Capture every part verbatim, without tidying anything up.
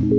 बोल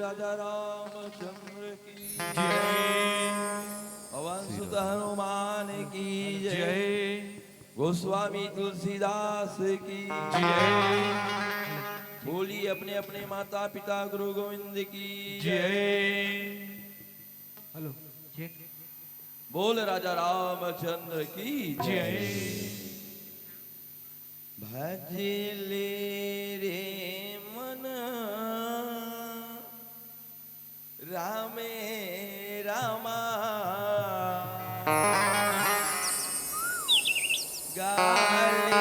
राजा रामचंद्र की जय। पवन सुत हनुमान की जय। जय। गोस्वामी तुलसीदास की जय। बोली अपने अपने माता पिता गुरु गोविंद की जय। Hello, check. बोल राजा रामचंद्र की जय। जय। भजले रे मन रामे रामा। गाले रे मन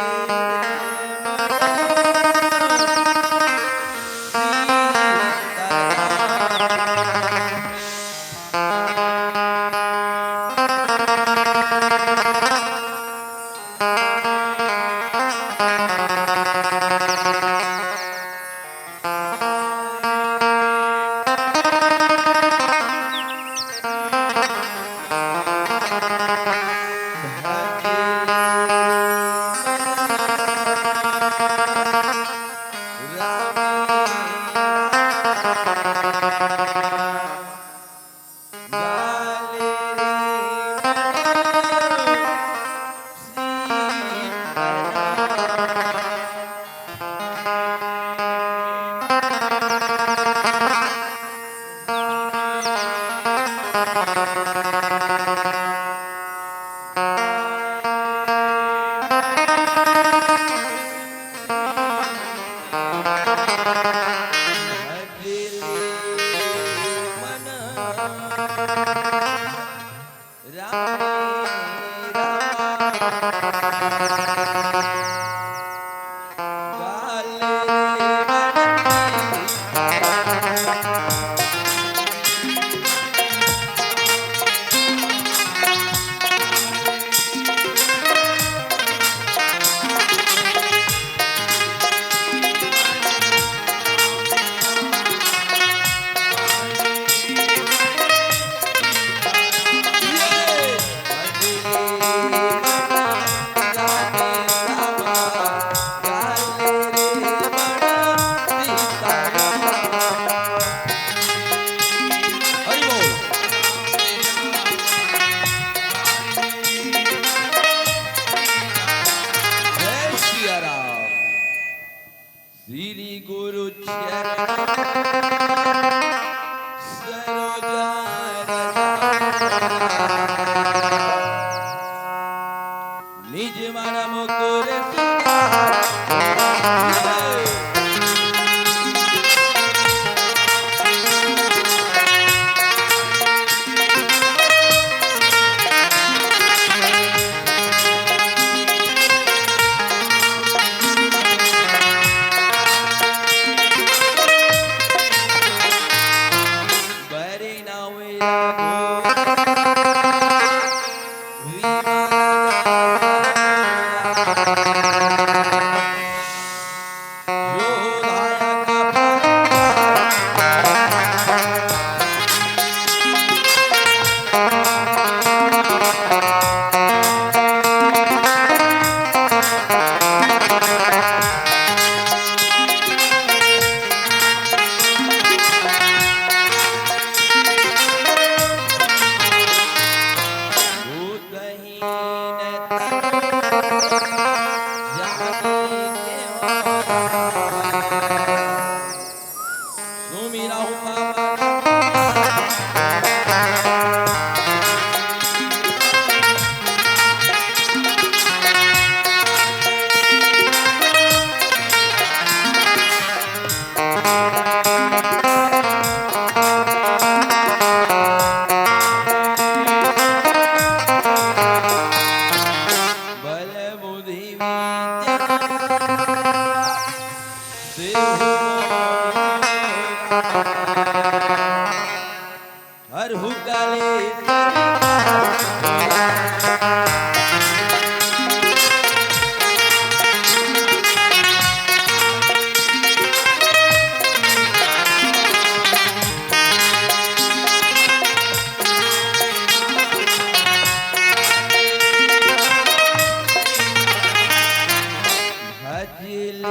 सीताराम। हरि बोल। जय सिया राम। श्री गुरु चरण सरोज रज। सुमिरहु बाबा। बल बुद्धि विद्या देहु मोर। हरहु कालेश्वरी। भजली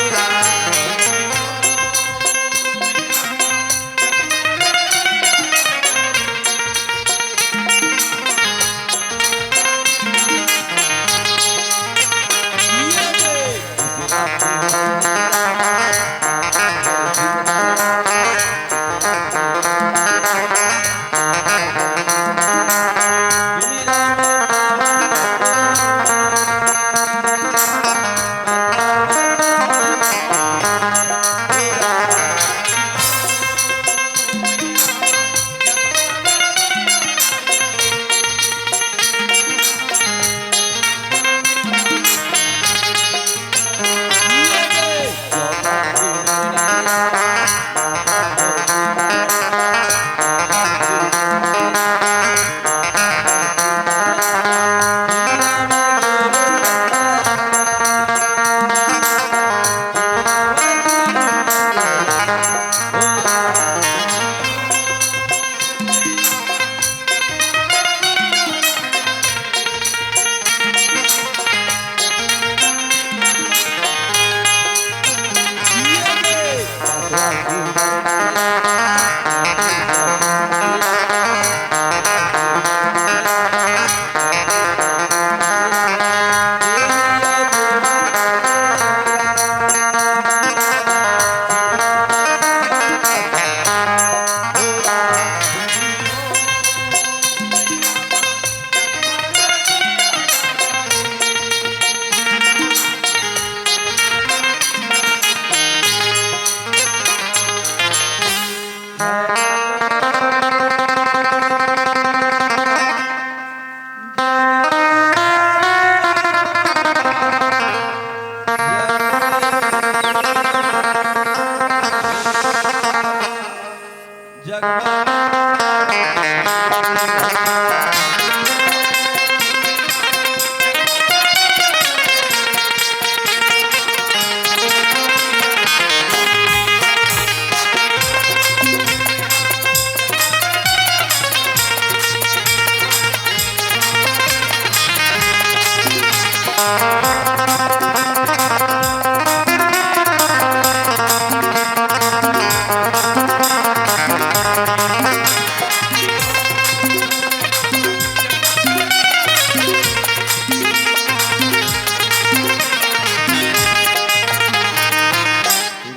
राम।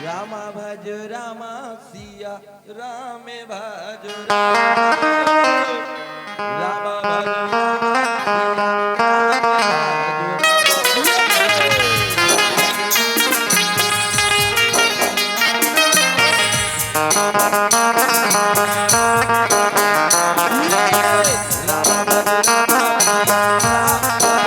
रामा भज रामा सिया, राम भज रामा, रामा भज रामा सिया, राम भज रामा।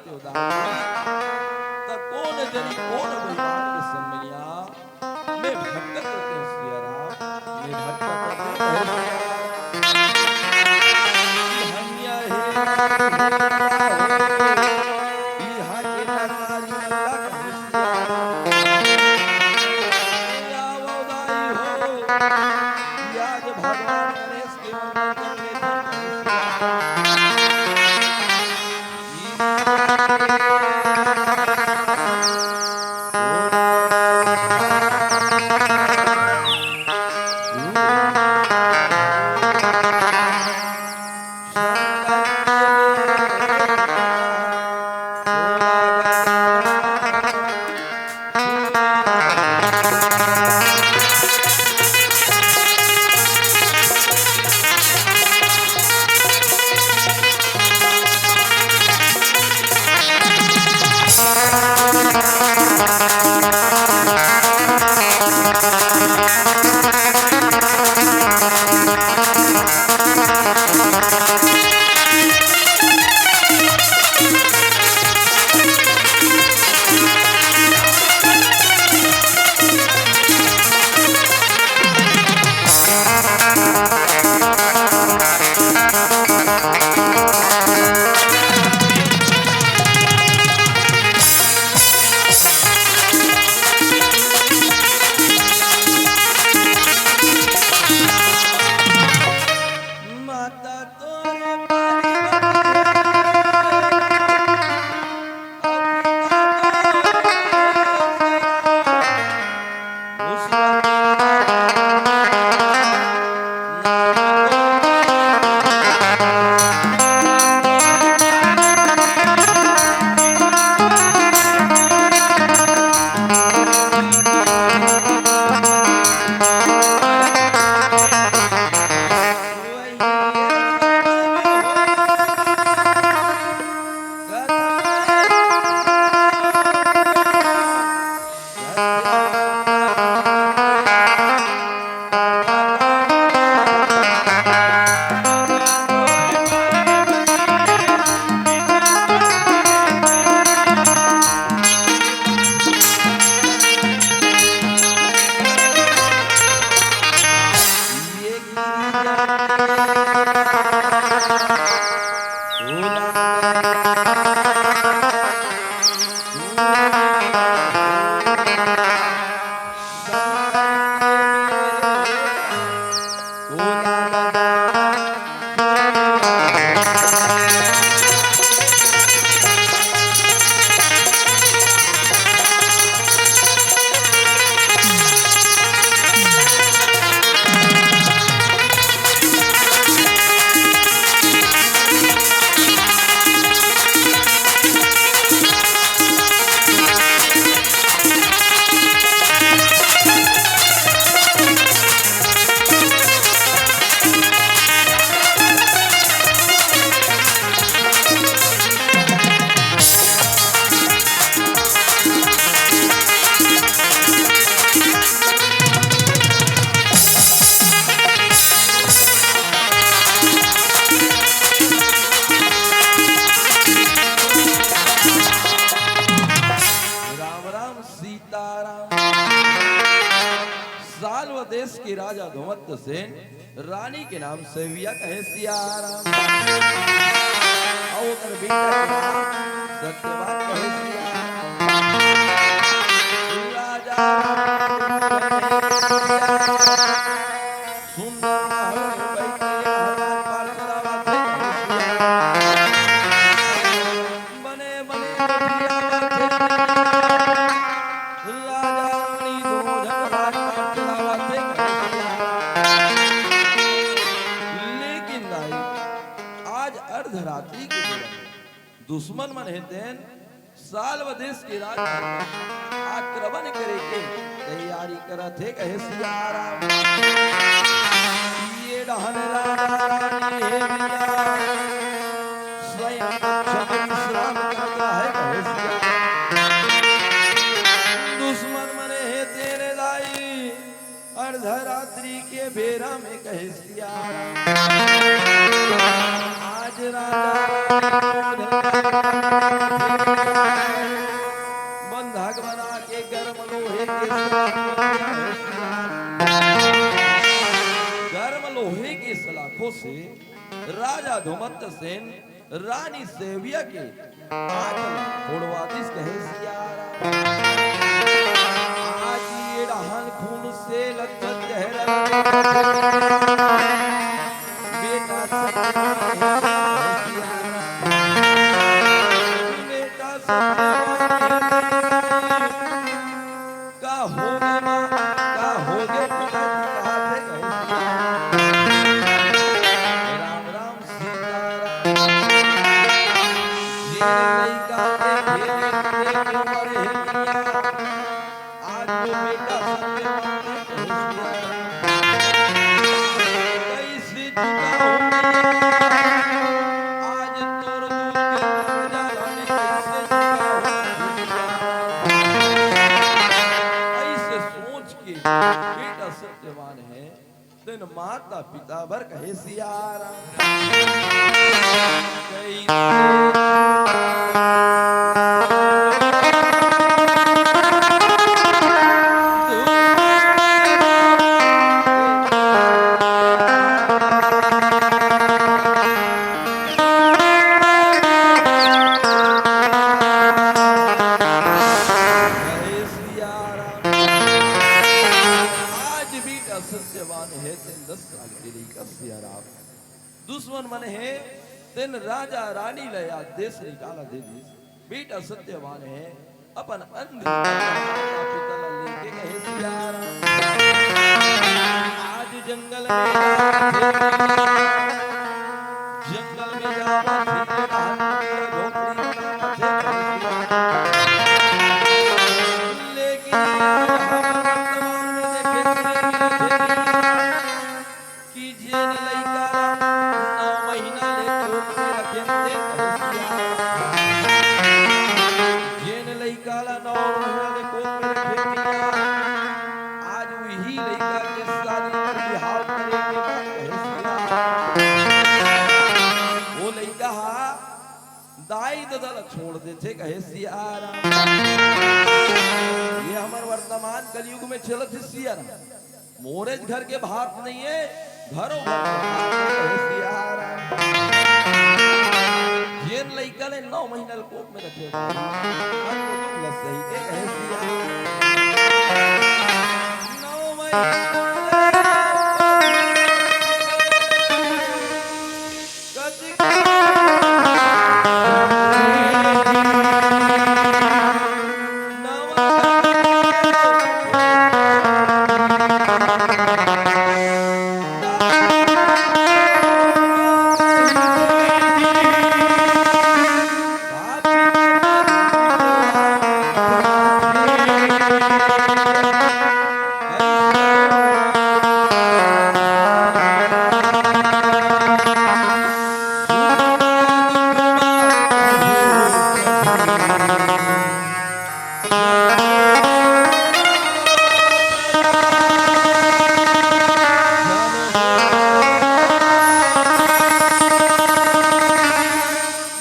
त कोन जनी कोन बेईमान के संग मिलिया, मैं भटकत रहितेंव सिया राम, मैं भटकत रहितेंव सिया राम। धन्य हे, इहाँ के नरनारी मन ला कहे सिया राम। हे आवो दाई हो, आज भगवान गणेश के मंगल कर लेथन कहे सिया राम। राम राम सीताराम। साल्व देश के राजा धुमंत सेन रानी के नाम सेविया कहे सियाराम। अउ ओकर बेटा के नाम सत्यवान कहे सियाराम। राजा राम सुंदर महल में बैठे राज पाट चलावत हे। बने बने गोठियावत हे। राजा रानी दोनों झन राज पाट चलावत हे। लेकिन दाई, आज अर्धरात्रि के बेरा दुश्मन मन हे तेन साल्व देश के राज आक्रमण करे के तैयारी करत हे कहे सियाराम। ये डहन राजा रानी हे भैया, स्वयं पक्ष में विश्राम करत हे कहे सियाराम। दुश्मन मन हे तेरे दाई, अर्धरात्रि के बेरा में कहे सियाराम। आज राजा रानी गर्म लोहे के सलाखों से राजा धूमंत सेन रानी सेविया के आंच ला फोड़वा दिस कहे सिया राम। आज ये डहन खून से लथपथ चेहरा बेटा सत्यवान है सिया राम। बेटा सत्यवान है। का होगे माँ, का होगे पिताजी, कहा थे कहे सिया। राम राम सीता राम। ये लइका के खेले के उम्र है मिया। आज वो बेटा सत्यवान है कहे सिया। कैसे चुकाऊं मिया? आज तोर दूध के कर्जा रानी कैसे चुकाऊं मिया? ऐसे सोच के बेटा सत्यवान है, तेन माता पिता बर कहे सिया राम। कैसे आज भी असत्यवान है, तेन दस साल के लइका सिया राम। दुश्मन मन हे, तेन राजा रानी ल या देश निकाला दे दिस। बेटा सत्यवान हे, अपन अंधी माता पिता ला लेके कहे सिया राम। आज जंगल में जावा थे, जंगल में जावा थे, झोपड़ी बनावा थे, कहे सिया राम। लेकिन हम वर्तमान में देखे कि जेन लइका ला नौ महीना ले कोख में रखे थे, कहे सिया। जेन लइका ला नौ महीना ले कोख में रखे थे, आज वही लइका के शादी बिहाव करे के बात, कहे सिया। वो लइका हा दाई ददा ला छोड़ देथे, कहे सिया राम। ये हमर वर्तमान कलयुग में चलत हे सिया राम। मोरेच घर के भात नहीं है, घरों घर के भात नहीं है, सिया राम। जेन लइका ले नौ महीना ले कोख में रखे, अन्न दुख ल सही के कहे सिया। नौ महीना ले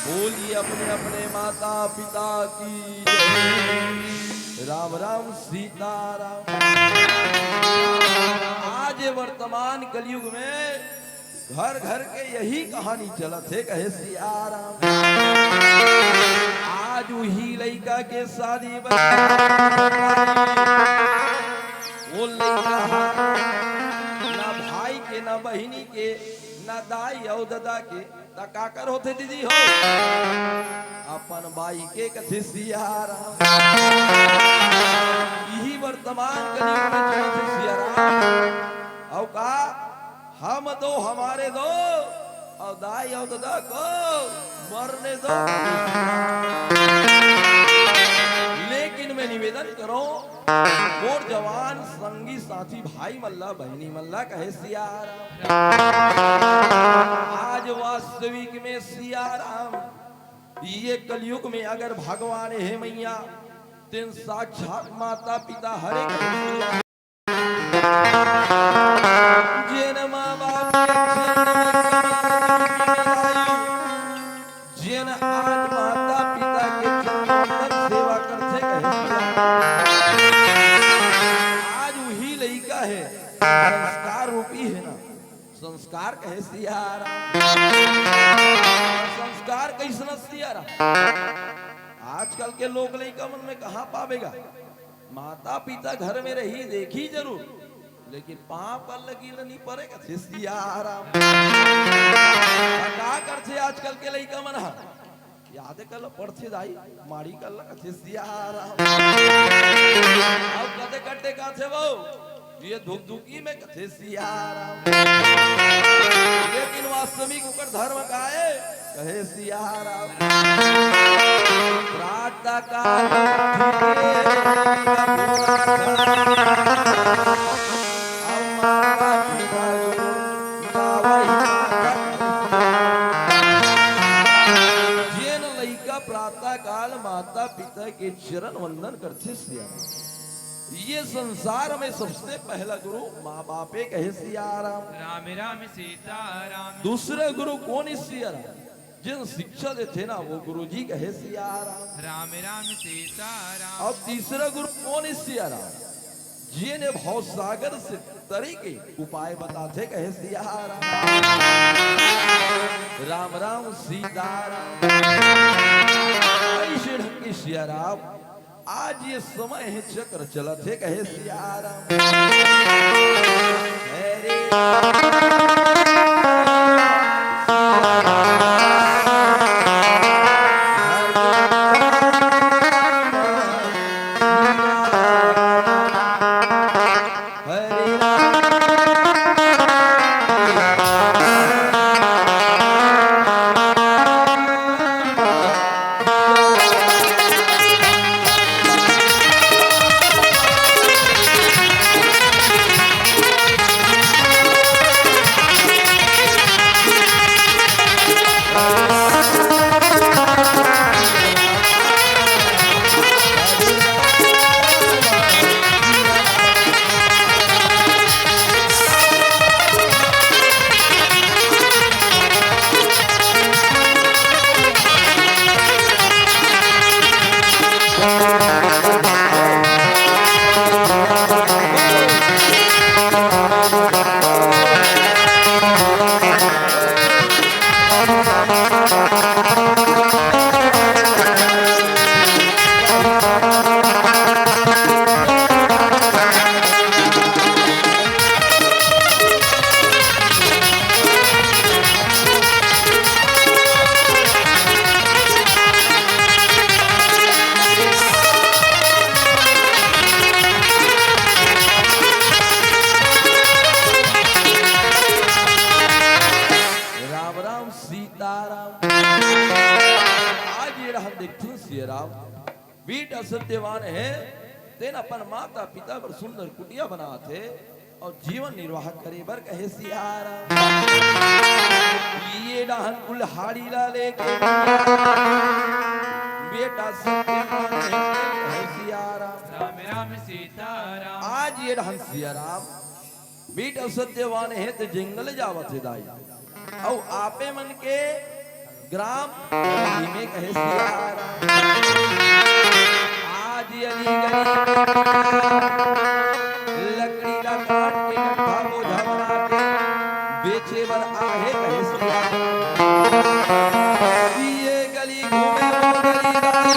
बोलिए अपने अपने माता पिता की जय। राम राम सीता राम। आज वर्तमान कलयुग में घर घर के यही कहानी चलत हे, कहे सिया राम। आज उही लइका के शादी बर वो लइका हा ना भाई के, ना बहिनी के, ना दाई अउ ददा के, त काकर होथे दीदी हो? अपन बाई के कथे सिया राम। इही वर्तमान कलयुग में चलत हे सिया राम। अउ का हम दो हमारे दो, अउ दाई अउ ददा को मरने दो। लेकिन मैं निवेदन करूं, मोर जवान संगी साथी भाई मन ला, बहिनी मन ला कहे सिया राम। आज वास्तविक में सिया राम, ये कलयुग में अगर भगवान हे मैया, तेन साक्षात माता पिता हरे कहे सिया। जेन माँ बाप के चरण में कमल धर के मिलाई, जेन आज माता पिता के चरणों तक सेवा करथे कहे सिया। संस्कार कइसना सियाराम? आजकल के लोग लइका मन में कहाँ पाबे गा? माता पिता घर में रही, देखी जरूर, लेकिन पाँव पल्लगी ल नी परे कथे सियाराम। का करथे आजकल के लइका मन ह? याद कर ल पढ़थे दाई, माड़ी कर ल कथे सियाराम। अब कते कटे कथे वो, ये धुकधुकी में कथे सियाराम। लेकिन वास्तविक ओकर धर्म का हे? कहे सियाराम। प्रातः काल उठी के अब माता पिता को गावही माता। जेन लइका प्रातः काल माता पिता के चरण वंदन करथे सियाराम। ये संसार में सबसे पहला गुरु माँ बापे कहे सियाराम। राम राम सीताराम। दूसरा गुरु कोन हे सियाराम? जेन शिक्षा देथे ना वो गुरुजी कहे सियाराम। राम राम सीताराम। अउ तीसरा गुरु कोन हे सियाराम? जेन भव सागर से तरे के उपाय बताथे कहे सियाराम। राम राम सीताराम। अइसे ढंग के सियाराम आज ये समय हे चक्र चलत हे कहे सियाराम। हरे राम राम सीताराम। आज ये रहन देखथन सियाराम, बेटा सत्यवान हे, तेन अपन माता पिता बर सुंदर कुटिया बनात हे अउ जीवन निर्वाह करे बर कहे सियाराम। ये डहन कुल्हाड़ी ला लेके बेटा सत्यवान हे कहे सियाराम। राम राम सीताराम। आज ये डहन सियाराम बेटा सत्यवान हे ते जंगल जावत हे दाई। अउ आपे मन के ग्राम में कहे सियाराम। आज अली गली लकड़ी ला काट के गट्ठा बोझा बना के बेचे बर आहे कहे सियाराम। ये गली घूमे वो गली दाई,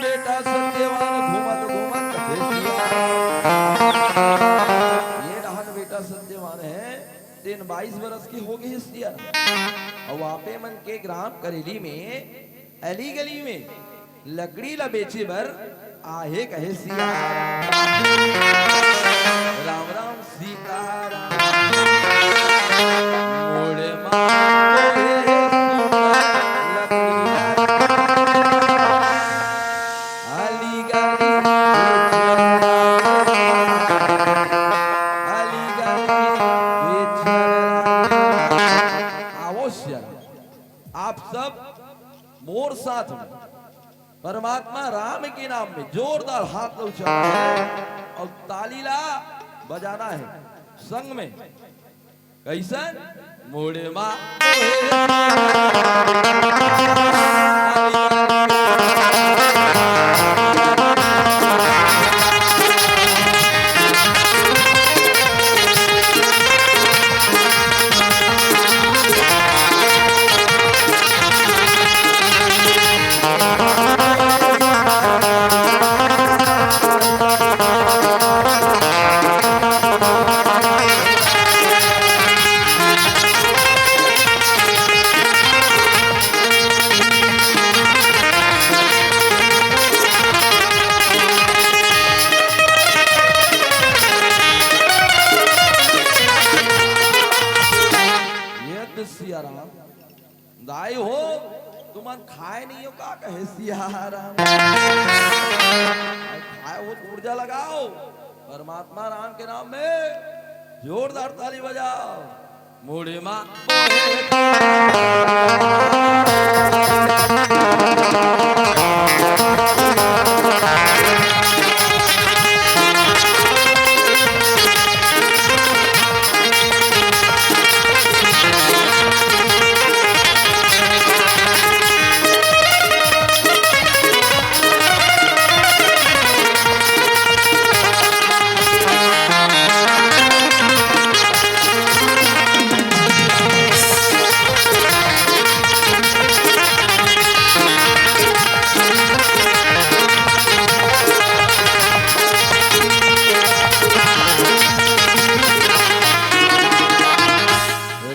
बेटा सत्यवान घूमत घूमत कहे सियाराम। ये रहन बेटा सत्यवान हे, तेन बाईस बरस के हो गे सियाराम। अउ आपे मन के ग्राम करेली में अली गली में लकड़ी ला बेचे बर आहे कहे सियाराम। राम राम सीताराम। मोड़ मांगो हे सुंदर लकड़ी ला। अली गली बेचे, अली गली बेचे। आवो सियाराम। आप सब मोर साथ में परमात्मा राम के नाम में जोरदार हाथ ला उछाल अउ ताली ला बजाना हे संग में। कइसन? मोड़े मा सिया राम, दाई हो, तुमन खाए नहीं हो का, कहे सिया राम। खाए हो तो ऊर्जा लगाओ, परमात्मा राम के नाम में जोरदार ताली बजाओ। मुड़ी मा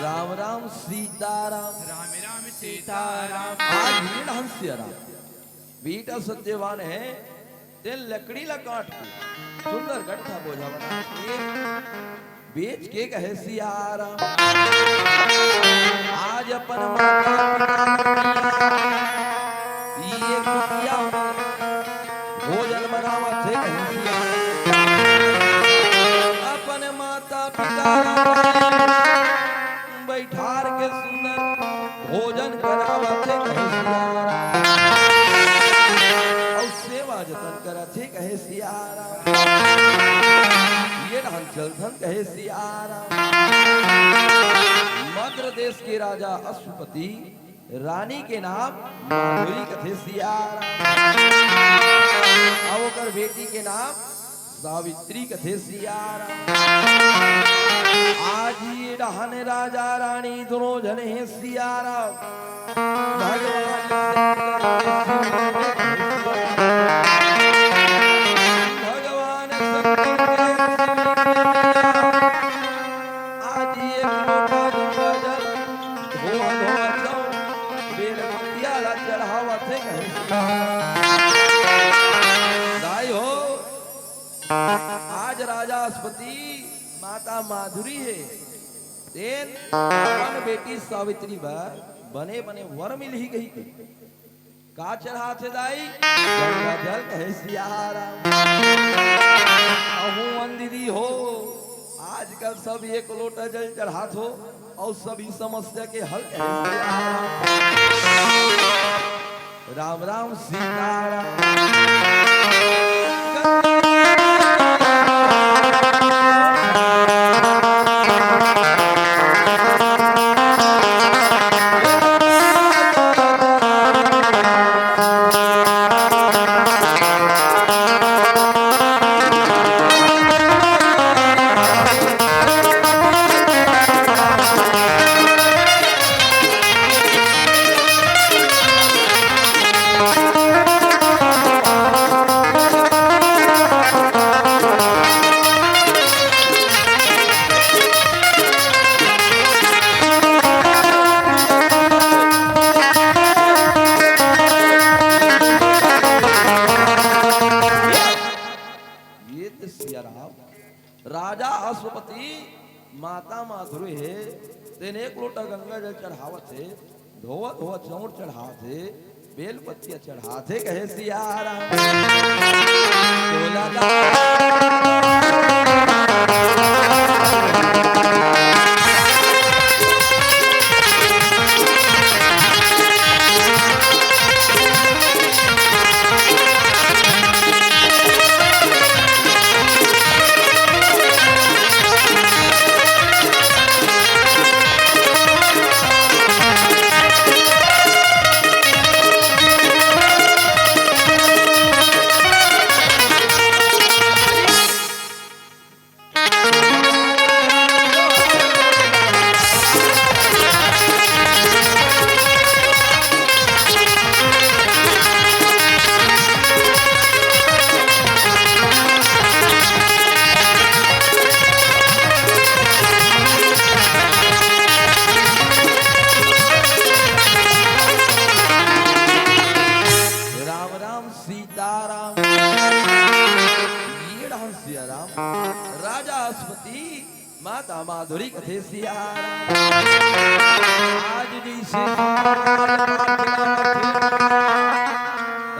राम राम सीताराम। राम राम सीताराम। आज वीर हंसिया राम, बेटा सत्यवान हे, तेन लकड़ी ला काट के सुंदर गट्ठा बोझा बना के बेच के कहे सिया राम। आज अपन माता पिता मन ला ये कुटिया में भोजन बनावत हे कहे सिया राम। अपन माता पिता ला बैठार के सुंदर भोजन करावत हे कहे सिया राम। अउ सेवा जतन करत हे कहे सिया राम। ये डहन चलथन कहे सिया राम। मद्र देश के राजा अश्वपति, रानी के नाम माधुरी कथे सिया राम। अउ ओकर बेटी के नाम सावित्री कथे सिया राम। आज ये डहन राजा रानी दोनों झन हे सिया राम। भगवान शंकर के शिव में, भगवान शंकर के शिव में आज एक लोटा गंगा जल धोवा धोवा जाओ, बेल पतिया ला चढ़ावत हे कहे। दाई हो, आज राजा अश्वपति माता माधुरी हे, तेन अपन बेटी सावित्री बर बने बने वर मिलही कहिके का चढ़ाथे दाई? गंगा जल कहे सिया राम। अहू मन दीदी हो, आजकल सब एक लोटा जल चढ़ाथो अउ सभी समस्या के हल कहे सिया राम। राम राम सीता राम। ये तो सिया राम, राजा अश्वपति, माता माधुरी हे, तेन एक लोटा गंगा जल चढ़ावत हे, धोवत धोवत चाउर चढ़ात हे, बेल पत्तिया चढ़ात हे, कहे सिया राम। तोला दा- राम राम सीताराम। ये राम सिया राम। राजा अश्वपति, माता माधुरी कथे सिया राम।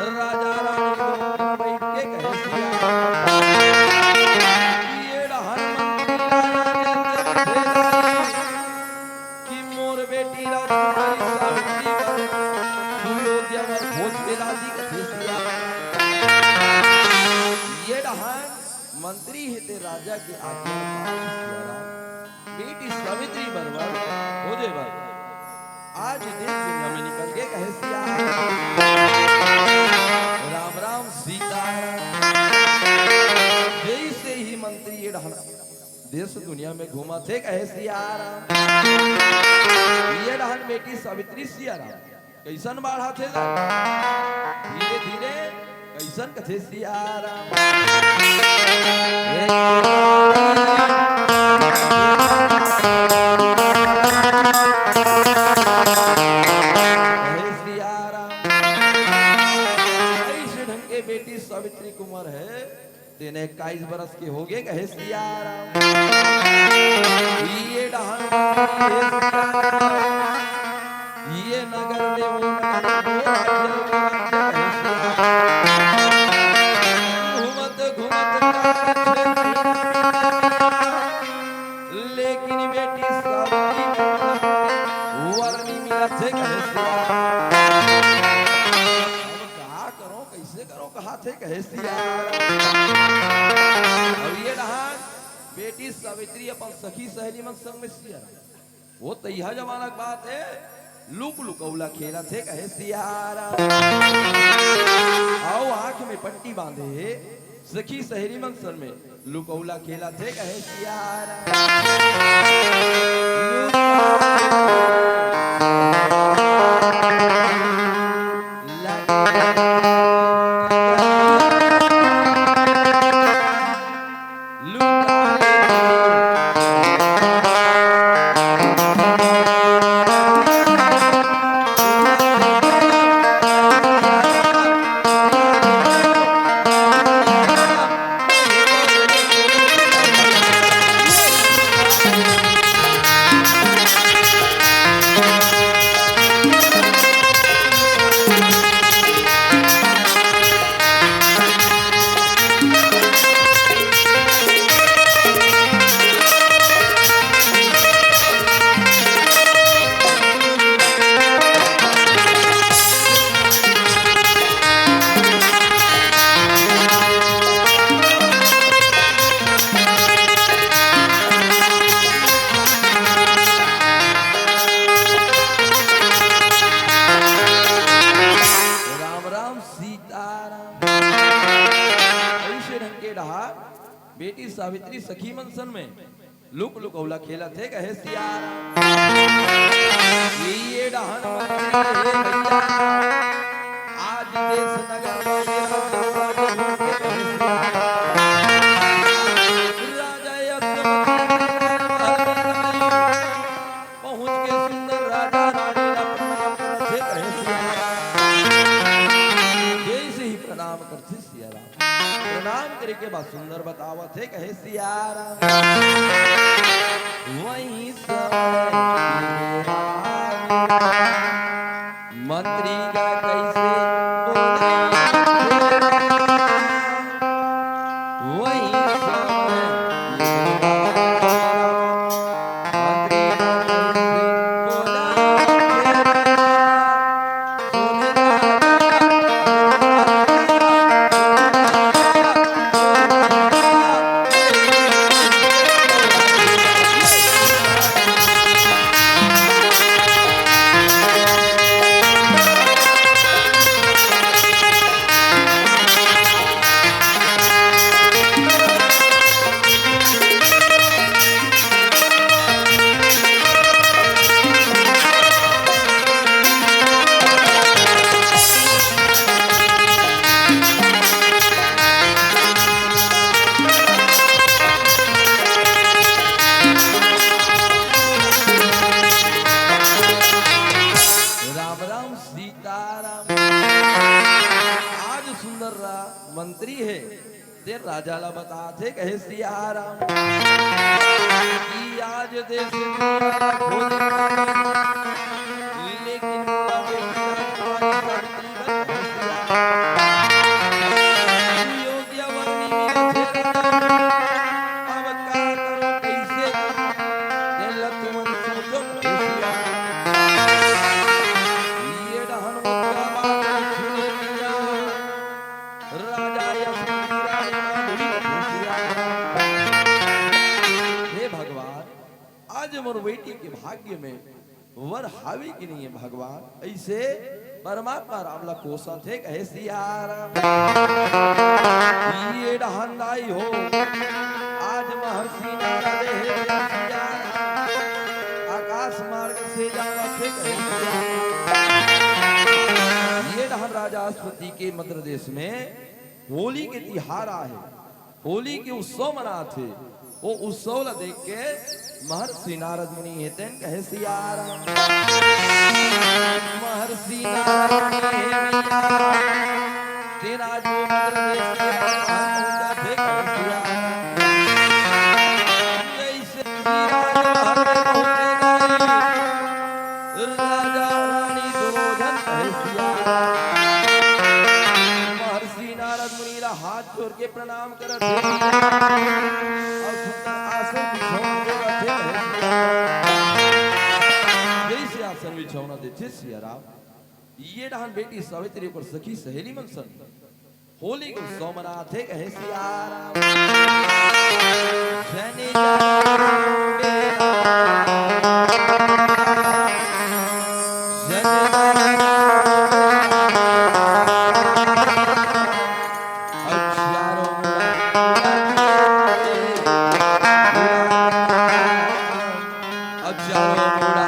राजा रानी लोग बइठ के कहे सियाराम। ये डहन मंत्री राजा के कहे कि मोर बेटी राजकुमारी सावित्री बर सुयोग्य वर खोज के ला जी कथे सियाराम। ये डहन मंत्री हे ते राजा के आज्ञा पालन सियाराम। बेटी सावित्री बर वर खोजे बर आज देश दुनिया में निकल गे कहे सियाराम। राम राम सीताराम। जइसे ही मंत्री ये डहन देश दुनिया में घूमत हे कहे सियाराम। ये डहन बेटी सावित्री सियाराम कइसन बाढ़त हे ला? धीरे धीरे कइसन कथे सियाराम। कहे सियाराम। अइसे ढंग के बेटी सावित्री कुमार हे, तेने इक्कीस बरस के होगे कहे सियाराम। ये डहन ये सियाराम। ये नगर में वो नगर, वो राज्य, वो राज्य कहे सियाराम। घूमत घूमत चार छह महीना बीत गे, लेकिन बेटी सावित्री बर वर नइ मिलत हे कहे सियाराम। अब का करों, कइसे करों, कहाथे कहे सियाराम। अउ ये डहन बेटी सावित्री अपन सखी सहेली मन संग में सियाराम। वो तइहा जमाना के बात हे, लुक लुकउला खेलत हे कहे सियाराम। अउ आँख में पट्टी बांधे हे, सखी सहेली मन संग में लुकउला खेलत हे कहे सियाराम। राम राम सीताराम। अइसे ढंग के डहन बेटी सावित्री सखी मन संग में लुक लुकउला खेलत हे कहे सियाराम। ये डहन मंत्री हे भइया, आज देश नगर में ये बंदूक वाले घूम के कहे सियाराम। राजा यशोमती पहुंच के सुंदर राजा रानी ला प्रणाम करत हे कहे सियाराम। जइसे ही प्रणाम करथे सियाराम, प्रणाम करे के बाद सुंदर बतावत हे कहे सियाराम। वही समय मंत्री का कइसे बोला, वही समय मंत्री का कइसे बोला। राम राम सीताराम। आज सुंदर रा मंत्री हे, ते राजा ला बताथे कहे सियाराम कि आज देश दुनिया ला खोज, लेकिन मोला हावे कि नहीं हे भगवान? अइसे परमात्मा राम ला कोसत हे, कहे सिया राम। ये डहन दाई हो, आज महर्षि नारद हे, कहे सिया राम। आकाश मार्ग से जावत हे, कहे सिया राम। ये डहन राजा अश्वति के मद्र देश में होली के तिहार आहे। होली के उत्सव मनाथे। ओ उत्सव ला देख के महर्षि नारद मुनि हे तेन कहे सिया राम। महर्षि नारद मुनि हे मिया, तेन आज वो मद्र देश के राजधान पहुंचाथे कहे सिया राम। जैसे ही राजमहल में पहुंचे गाई, राजा रानी दोनों झन कहे सिया राम। महर्षि नारद मुनि ला हाथ जोर के प्रणाम करत हे। अउ सुंदर आसन बिछौना दे रथे। जैसे आसन बिछौना देथे सिया राम, ये डहन बेटी सावित्री ओकर सखी सहेली मन संग होली के उत्सव मनाथे कहे सिया राम। जनि जनि राम बेरा, जनि जनि राम बेरा। अब चारों मुड़ा, अब चारों मुड़ा।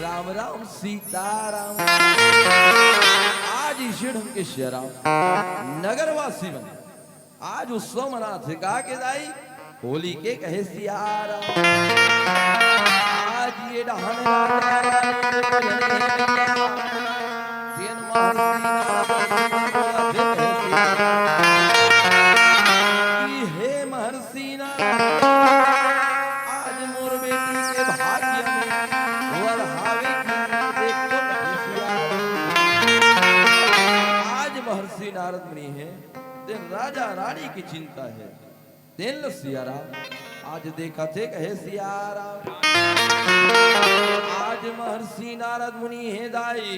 राम राम सीताराम। आज इसे ढंग के सिया राम नगरवासी मन आज उत्सव मनाथे का के दाई होली के कहे सिया राम। आज ये डहन राम राम राम राम राम राम। तेन महर्षि नारद मुनि बोलथे कहे सिया राम। कि हे महर्षि नारद, आज मोर बेटी के भाग्य में वर हावे कि नहीं, देख तो कहे सिया राम। आज महर्षि नारद मुनि हे, तेन राजा रानी की चिंता हे। तेन ल सिया राम आज देखथे कहे सिया राम। आज महर्षि नारद मुनि हे दाई,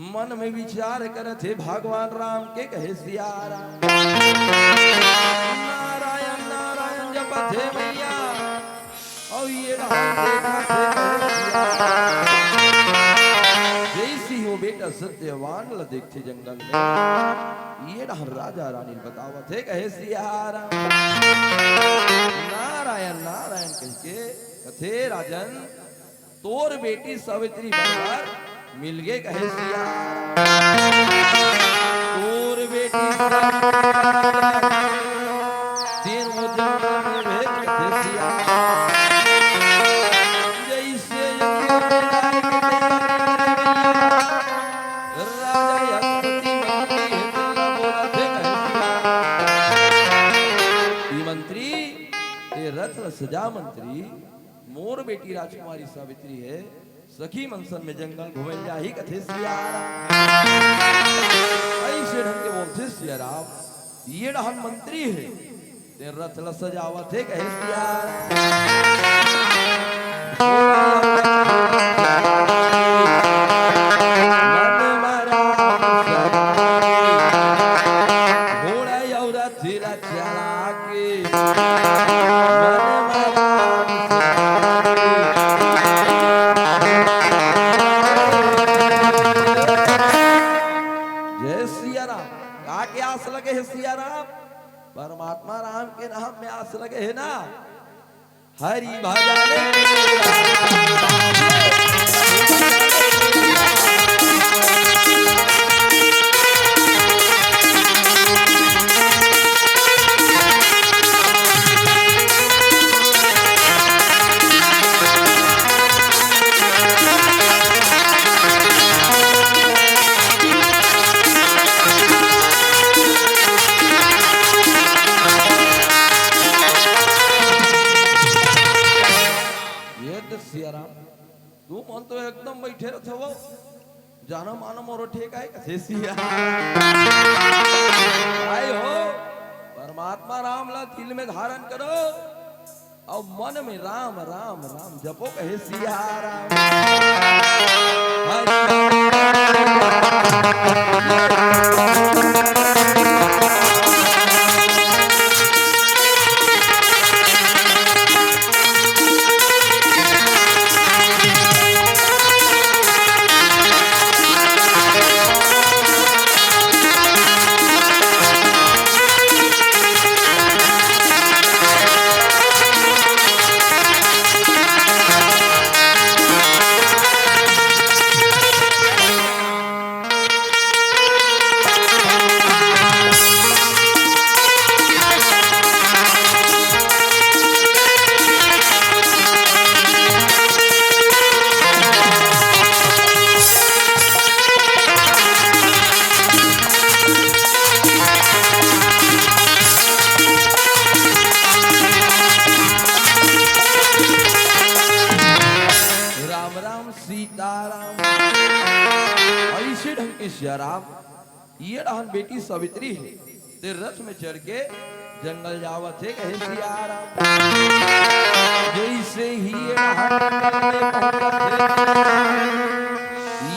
मन में विचार करथे भगवान राम के कहे सिया राम। नारायण नारायण जपथे मैया, अउ ये डहन देखथे कहे सिया राम। जैसी हो बेटा सत्यवान ल देखथे जंगल में, ये डहन राजा रानी ल बतावथे कहे सिया राम। नारायण नारायण कहिके कथे राजन, तोर बेटी सावित्री बरोबर मिलगे कहे सिया। तोर बेटी सावित्री बरोबर तेन वो जंगल में भेज कथे सिया। जैसे जंगल में जाए के तैयारी करे भैया, राजा अश्वति मंत्री हे तेला बोलथे कहे सिया। ई मंत्री, ए रथ ल सजा मंत्री, मोर बेटी राजकुमारी सावित्री हे, सखी मन संग में जंगल घूमे जाही कथे सिया राम। अइसे ढंग के बोलथे सिया राम, ये डहन मंत्री हे, तेन रथ ल सजावत हे कहे सिया राम। मन मा राम सवारी, घोड़ा अउ रथ ला चला के, मन मा राम सवारी। जय सिया राम। का के आस लगे हे सिया राम? परमात्मा राम के नाम में आस लगे हे ना। हरि भजन ये तो सिया राम, तुमन तो एकदम बइठे रथव, जानो मानो मोरो ठेका हे कथे सिया। आय हो, परमात्मा राम ला दिल में धारण करो, अउ मन में राम, राम, राम जपो कहे सिया राम। हरि राम राम सीताराम। अइसे ढंग के सिया राम, ये डहन बेटी सावित्री हे, ते रथ में चढ़ के जंगल जावत हे कहे सिया राम। जइसे ही ये डहन जंगल में पहुंचत हे,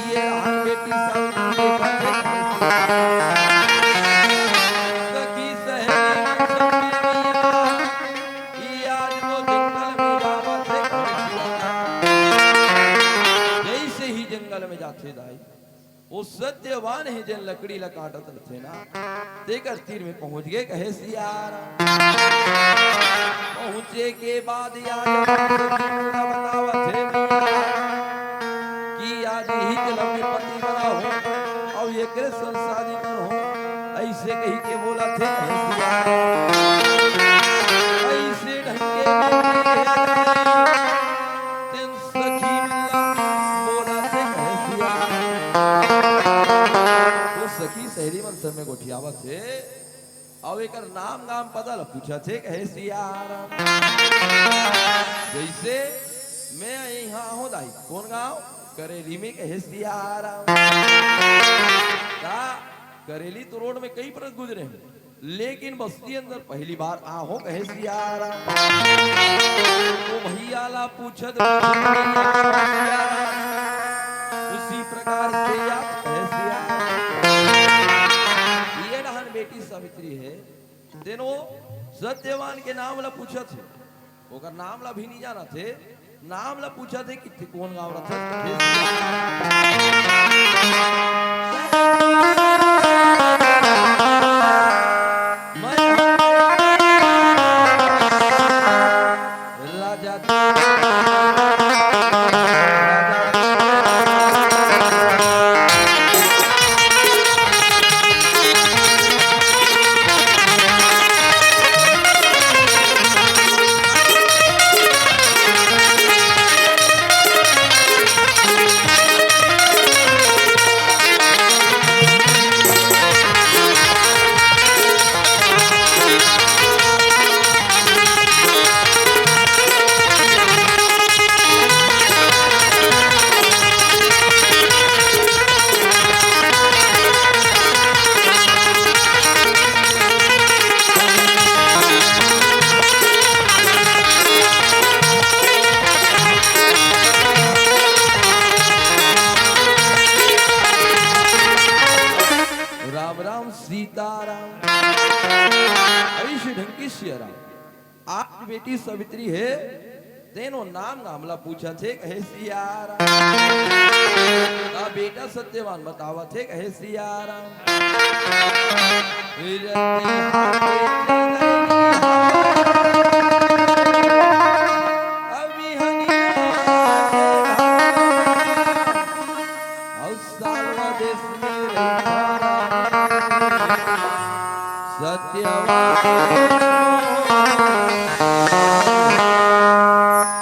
ये डहन बेटी सावित्री देखत हे कहे सिया राम। सखी सहेली मन संग में भैया, ये आज वो जंगल में जावत हे कहे सिया राम। जइसे ही जंगल में जाथे दाई, वो सत्यवान हे जेन लकड़ी ला काटत रथे ना, तेकर तीर में पहुंच गे कहे सिया राम। पहुंचे के बाद या जब सखी मन ला बतावत हे भैया कि आज इही जलम में पति बना हो अउ एकरे संग शादी कर हो, अइसे कहि के बोलत हे कहे सिया राम। अइसे ढंग के बोलत हे तेन सखी मन ला बोलत हे कहे सिया। वो सखी सहेली मन संग में गोठियावत हे, अउ एकर नाम गाम पता ल पूछत हे कहे सिया राम। जइसे मैं इहाँ हो दाई, कोन गांव? करेली में कहे सिया राम। का करेली तो रोड में कई परत गुजरे हंव, लेकिन बस्ती अंदर पहली बार आहों कहे सिया राम। वो भैया ला पूछत, पूछत भैया सिया राम। उसी प्रकार से याद कहे सिया राम। ये डहन बेटी सावित्री हे, तेन वो सत्यवान के नाम ला पूछत हे। ओकर नाम ला भी नइ जानत हे, नाम ला पूछत हे कि ते कोन गांव रथस? मैं राजा आज बेटी सावित्री हे, तेनो नाम गाम ला पूछत हे, कहे सिया राम। त बेटा सत्यवान बतावत हे, कहे सिया राम। सत्यवान।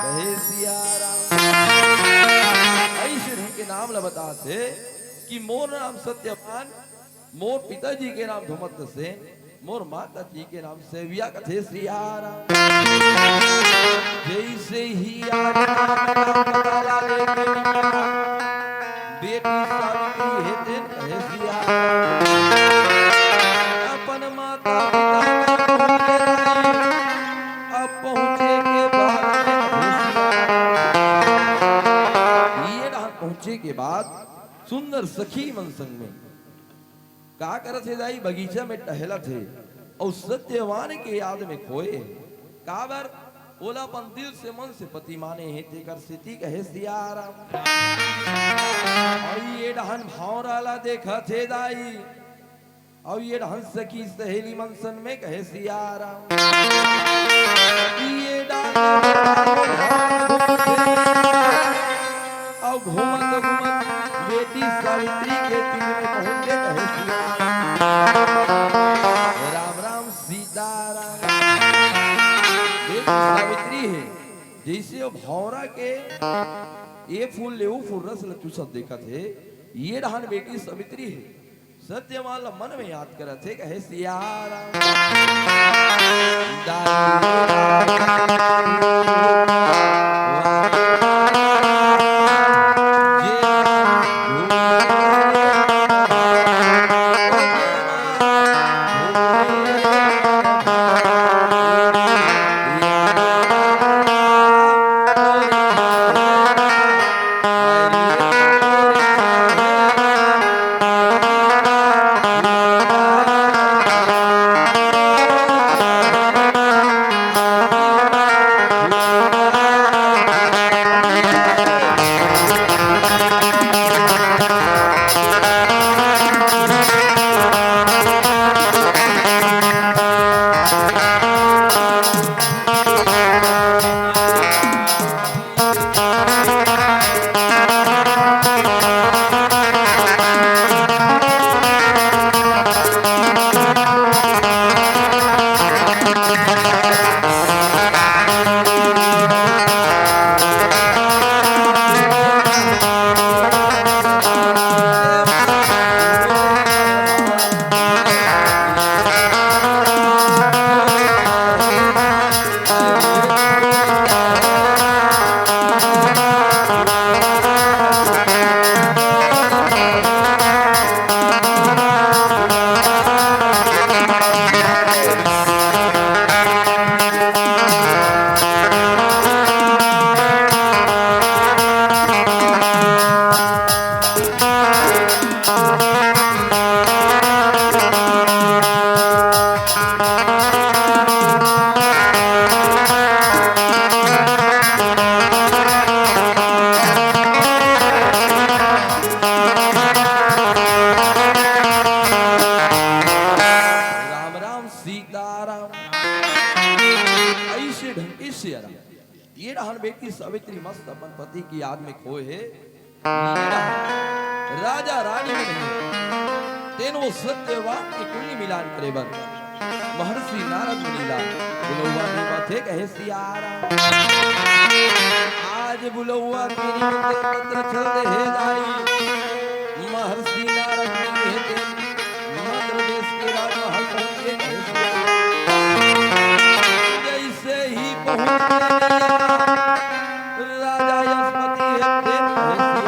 कहे सिया राम। अइसे ढंग के नाम ल बतात हे कि मोर नाम सत्यवान, मोर पिताजी के नाम धुमत सेन, मोर माता जी के नाम सेविया, कथे सिया राम। जइसे ही आज नाम, नाम पता ला लेके बेटी सावित्री हे तेन कहे सिया राम। अपन माता पिता के पहुँचे दाई, अब पहुँचे के बाद में कहे सिया राम। ये डहर पहुँचे के बाद सुंदर सखी मन संग में का करत हे दाई? बगीचा में टहलत हे अउ सत्यवान के याद में खोए हे। काबर? ओला अपन दिल से, मन से पति माने हे, तेकर सेती कहे सिया राम। अउ ये डहन भौंरा ला देखत हे दाई, अउ ये डहन सखी सहेली मन संग में कहे सिया राम। ये डहन अउ घूमत घूमत बेटी सावित्री के तीर में पहुंच के कहे सिया राम। राम राम सीताराम। बेटी सावित्री हे, जइसे वो भौंरा के ये फूल ले वो फूल रस ल चूसत देखत हे, ये डहन बेटी सावित्री हे। सत्यवान ल मन में याद करत हे, कहे सिया राम। राम राम सीताराम। अइसे ढंग के सिया राम। ये डहन बेटी सावित्री मस्त अपन पति की याद में खोए हे। ये डहन राजा रानी मन हे, तेन वो सत्यवान के कुंडली मिलान करे बर महर्षि नारद मुनि ला बुलउवा देवत हे, कहे सिया राम। आज बुलउवा के निमित्त पत्र चल दे हे दाई। महर्षि नारद मुनि हे तेन मद्र देश के राजमहल पहुंचे, कहे सिया राम। जइसे ही पहुंचे राजा यशपति हे तेन कहे सिया राम।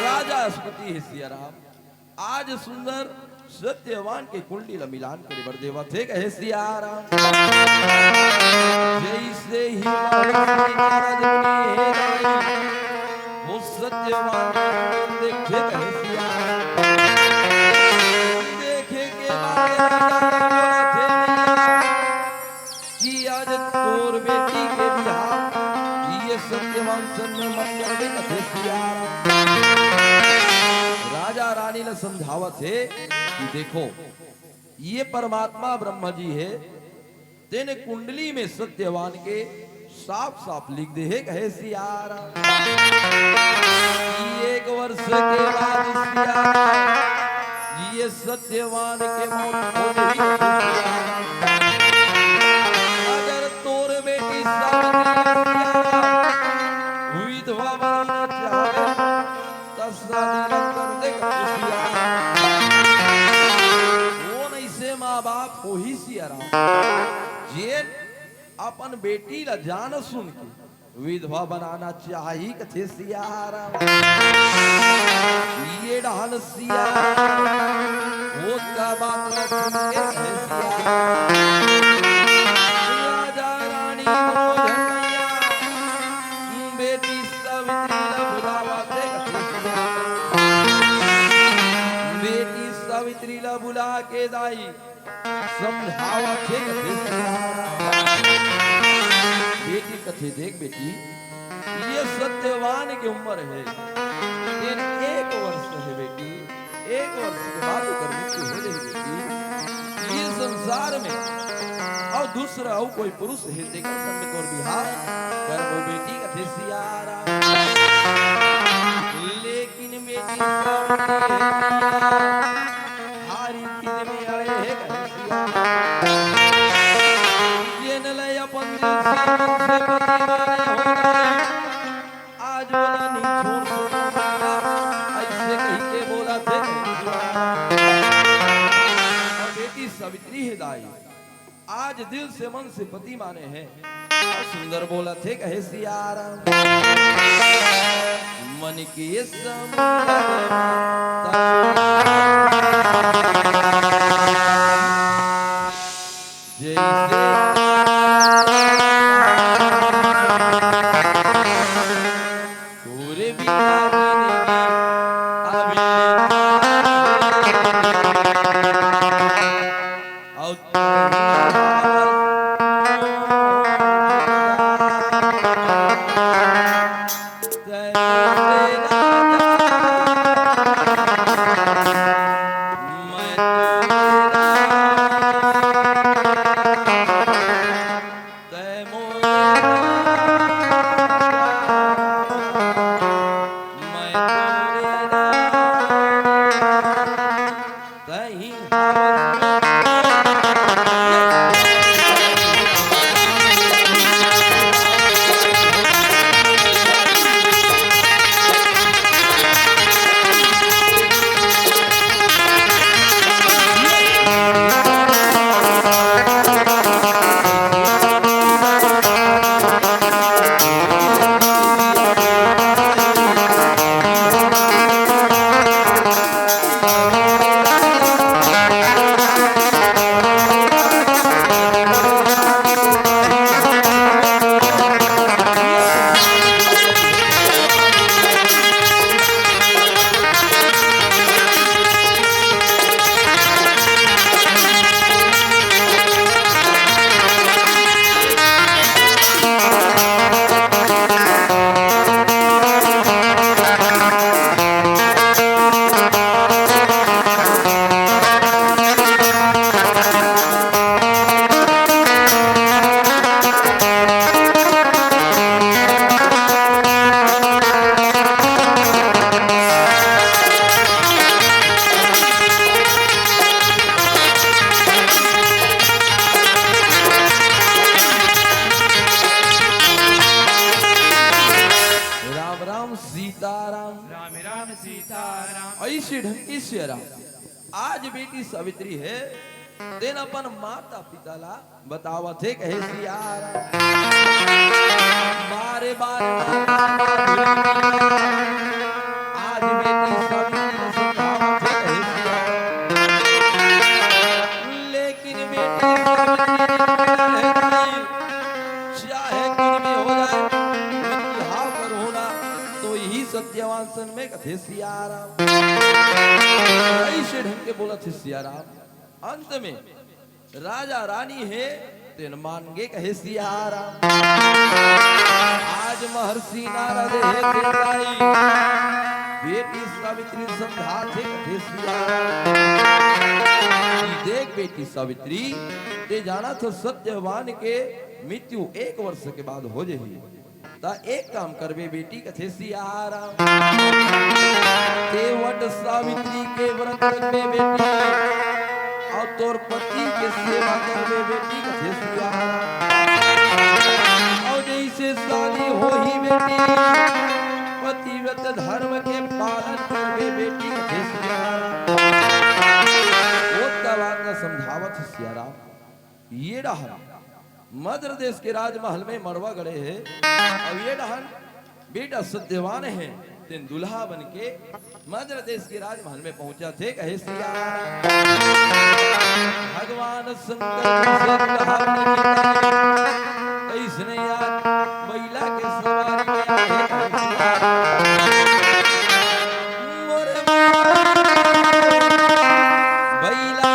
राजा यशपति हे सिया राम। आज सुंदर सत्यवान के कुंडली ल मिलान करे बर देवत हे, कहे सिया राम। जइसे ही महर्षि नारद मुनि हे दाई, वो सत्यवान के कुंडली देखे, कहे सिया राम। देखे के बाद राजा बोलत हे, सत्यवान सन में मत करबे कथे सिया राम। राजा रानी ला समझावत हे कि देखो, ये परमात्मा ब्रह्मा जी हे, तेने कुंडली में सत्यवान के साफ साफ लिख दे हे कहे सिया राम। कि एक वर्ष के बाद सिया राम, ये सत्यवान के मौत हो जाही कहे सिया राम। अगर तोर बेटी सावित्री सिया राम विधवा बनाना चाहबे, त शादी ला कर दे कहे सिया राम। वो नइसे माँ बाप होही सिया राम, जेन अपन बेटी ला जान सुन के विधवा बनाना चाही कथे सिया राम। ये डहल सिया राम, वो का बात ला सुन के कहे सिया राम। राजा रानी मोहन मैया, बेटी सावित्री ला बुलावा थे कथे सिया राम। बेटी सावित्री ला बुला के दाई समझावत हे कथे सिया राम। बेटी कथे, देख बेटी, ये सत्यवान के उम्र हे, तेन एक वर्ष हे बेटी, एक वर्ष के बाद ओकर मृत्यु हो जाही बेटी। ये संसार में अउ दूसरा अउ कोई पुरुष हे, तेकर संग में तोर बिहाव करबो बेटी कथे सिया राम। लेकिन बेटी सब हारी दिल में अड़े हे कहे सिया। जेन ले अपन दिल से मन से पति माने हो, आज बोला नहीं छोड़ सकूंगा, ऐसे कही के बोला थे। और बेटी सावित्री हे दाई, आज दिल से मन से पति माने हे। सुंदर बोलत हे कहे सिया राम। मन के समुंदर में तब जैसे तोरे बिना जिंदगी अभी अउ राम राम सीताराम। राम राम सीताराम। ऐसे ढंग से राम। आज बेटी सावित्री हे, तेन अपन माता पिता ला बतावत हे कहे सिया राम। बारे बारे माता आज बेटी सावित्री ला समझावत हे कहे सिया राम। लेकिन बेटी सावित्री चाहे कुछ भी हो जाए, बिहाव करो ना, तो यही सत्यवान सन में कथे सिया राम। ऐसे ढंग के बोलत हे सिया राम। अंत में राजा रानी हे, तेन मान गे कहे सिया राम। आज महर्षि सीना ला दे हे तेन दाई। बेटी सावित्री समझाथे कथे सियाराम। देख बेटी सावित्री, ते जानत हो सत्यवान के मृत्यु एक वर्ष के बाद हो जही। त एक काम करबे बेटी, कथे सियाराम, तें वट सावित्री के व्रत रखबे बेटी, अउ तोर पति के सेवा करबे बेटी, कथे सियाराम। अउ जइसे शादी होही बेटी, पतिव्रत धर्म के पालन करबे बेटी, कथे सियाराम। ओ तवान समझावत सियाराम। ये डहर मद्र देश के राजमहल में मड़वा गड़े हे, अउ ये डहर बेटा सत्यवान हे, तेन दुल्हा बन के मद्र देश के राजमहल में पहुंचथे, कहे सियाराम। भगवान शंकर जी से दुल्हा बन के अइसने आज बइला के सवारी में आए, कहे सियाराम। मोरे बइला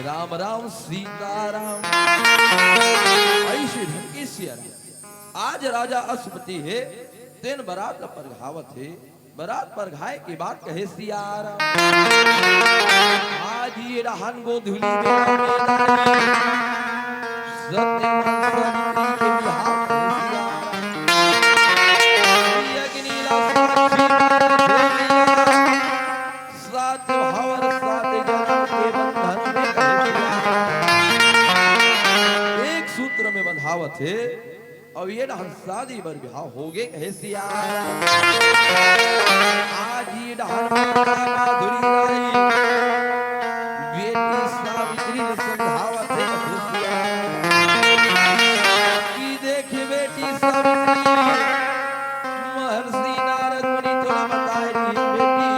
राम राम सीताराम। अइसे ढंग के सियाराम। आज राजा अश्वपति हे, तेन बरात ल परघावत हे। बरात परघाए के बाद कहे सियाराम, आज ये रहन गोधुली बेरा में दाई, सत्यवान सावित्री के बिहाव कहे सियाराम। ये अग्नि ला साक्षी मानत हे भैया, सात भाव अउ सात जनम के बंधन में कहे सियाराम। एक सूत्र में बंधावत हे। अउ ये डहन शादी बर बिहाव होगे कहे सियाराम। आज ये डहन माता माधुरी राई बेटी सावित्री ल समझावत हे कहे सियाराम। कि देख बेटी सावित्री, महर्षि नारद मुनि तोला बताए रहिन बेटी,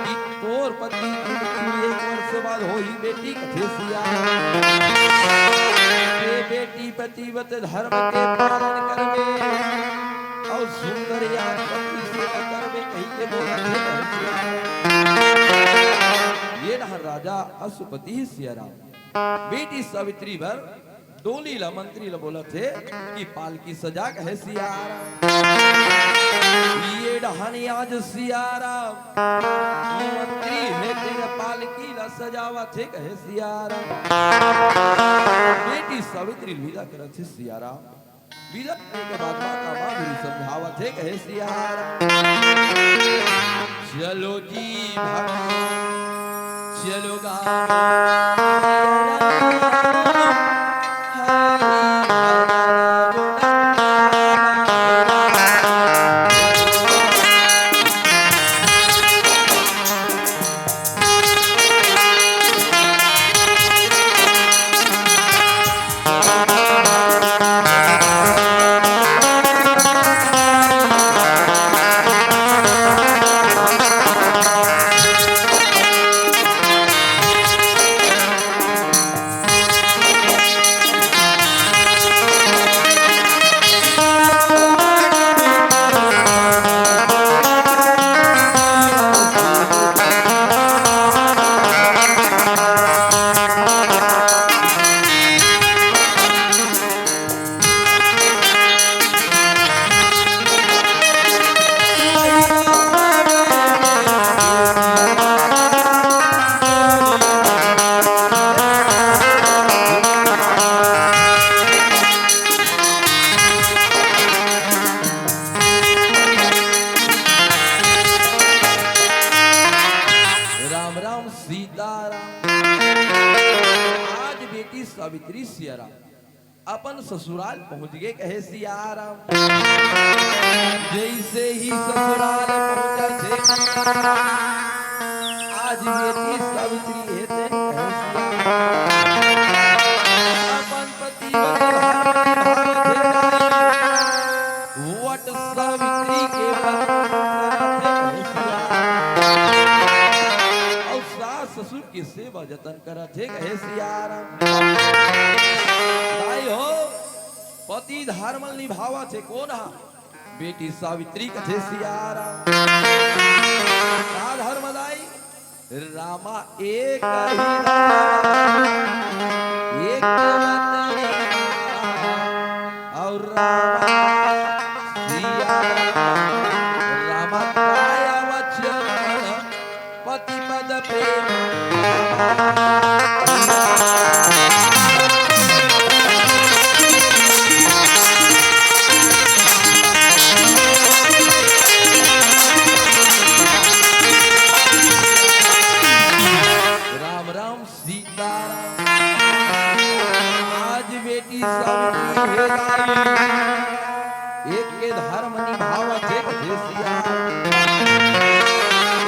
कि तोर पति के मृत्यु एक वर्ष बाद होही बेटी कथे सियाराम। ये बेटी पतिव्रत धर्म के पालन करबे अउ सुंदर या पति सेवा करबे कहिके बोलत हे। ये डहर राजा अश्वपति सियाराम बेटी सावित्री बर डोली ला मंत्री ला बोलत हे कि पालकी सजा कहे सियाराम। ये डहर आज सियाराम मंत्री हे तेरे पालकी ला सजावत हे कहे सियाराम। बेटी सावित्री विदा करत हे सियाराम। विदा करे के बाद माता माधुरी समझावत हे कहे सियाराम। चलो जी भक्त, चलो गाओ। सावित्री सिया राम अपन ससुराल पहुंच गे कहे सिया राम। जैसे ही ससुराल पहुंचा थे, आज बेटी सावित्री हे ते कहे सिया राम। अपन पति मन के धर्म निभावत हे, वट सावित्री के बंदन करत हे कहे सिया राम। अउ सास ससुर के सेवा जतन करत हे कहे सिया राम। दाई हो, पति धर्म निभावत हे कोन हा? बेटी सावित्री कथे सिया राम। का धर्म दाई? रामा एक ही धर्म, एक वतनी और रामा सिया राम। रामा काया वचन पति पद प्रेम। राम राम सीताराम। आज बेटी सावित्री हे दाई, एक के धर्म निभावत हे कथे सिया।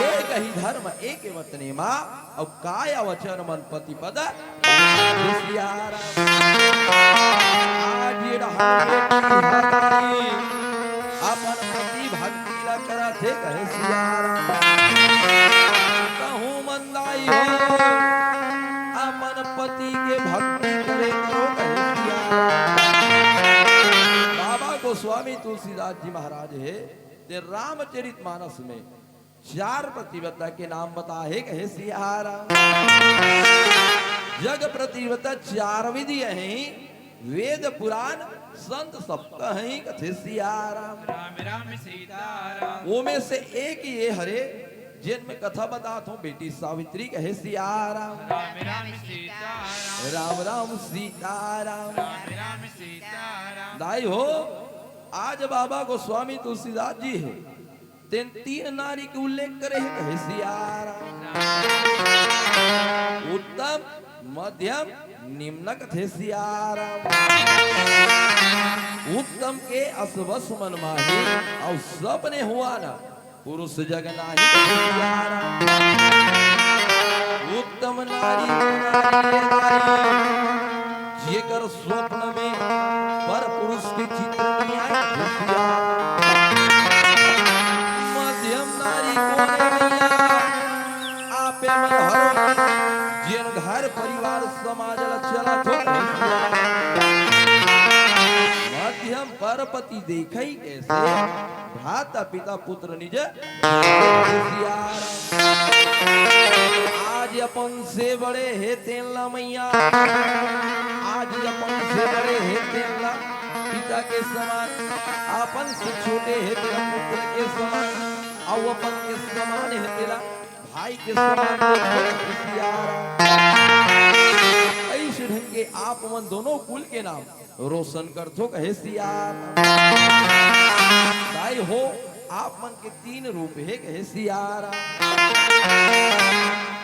एक ही धर्म एक वतनी मा, अउ काया वचन मन पति पद कथे सिया राम। आज ये रहन बेटी हे दाई, अपन पति भक्ति ला करत हे कहे सिया राम। कहूँ मन दाई हो, अपन पति के भक्ति करे करो कहे सिया राम। बाबा गोस्वामी तुलसीदास जी महाराज हे, ते रामचरित मानस में चार पतिव्रता के नाम बताहे कहे सिया राम। जग पतिव्रता चार विधि अहीं, वेद पुराण संत सब कहहीं कथे सिया राम। राम राम सीता राम। ओमे से एक ये हरे, जेन में कथा बतात हों बेटी सावित्री कहे सिया राम। राम राम सीता राम। राम राम सीता राम। राम राम सीता राम। दाई हो, आज बाबा गोस्वामी तुलसीदास जी हे, तेन तीन नारी के उल्लेख करे हे कहे सिया राम। उत्तम, मध्यम, निम्न कथे सिया राम। उत्तम के अस बस मन माही, अउ सपने हुआ न पुरुष जग नाही कथे सिया राम। उत्तम नारी, नारी, नारी, जेकर स्वप्न में पर पुरुष के चित्र नइ आय कथे सिया। मध्यम नारी कोन ए भैया, आपे मन हरो, जेन घर परिवार समाज ल चलात हो कथे सिया। मध्यम पर पति देखई कइसे, भ्राता पिता पुत्र निज सिया राम। आज अपन से बड़े हे तेन ला मैया, आज अपन से बड़े हे तेन ला पिता के समान, अपन से छोटे हे तेला पुत्र के समान, अउ अपन के समान हे तेला भाई के समान देखो सिया राम। अइसे ढंग के आप मन दोनों कुल के नाम रोशन करथो कहे सिया राम। दाई हो, आप मन के तीन रूप हे कहे सिया राम।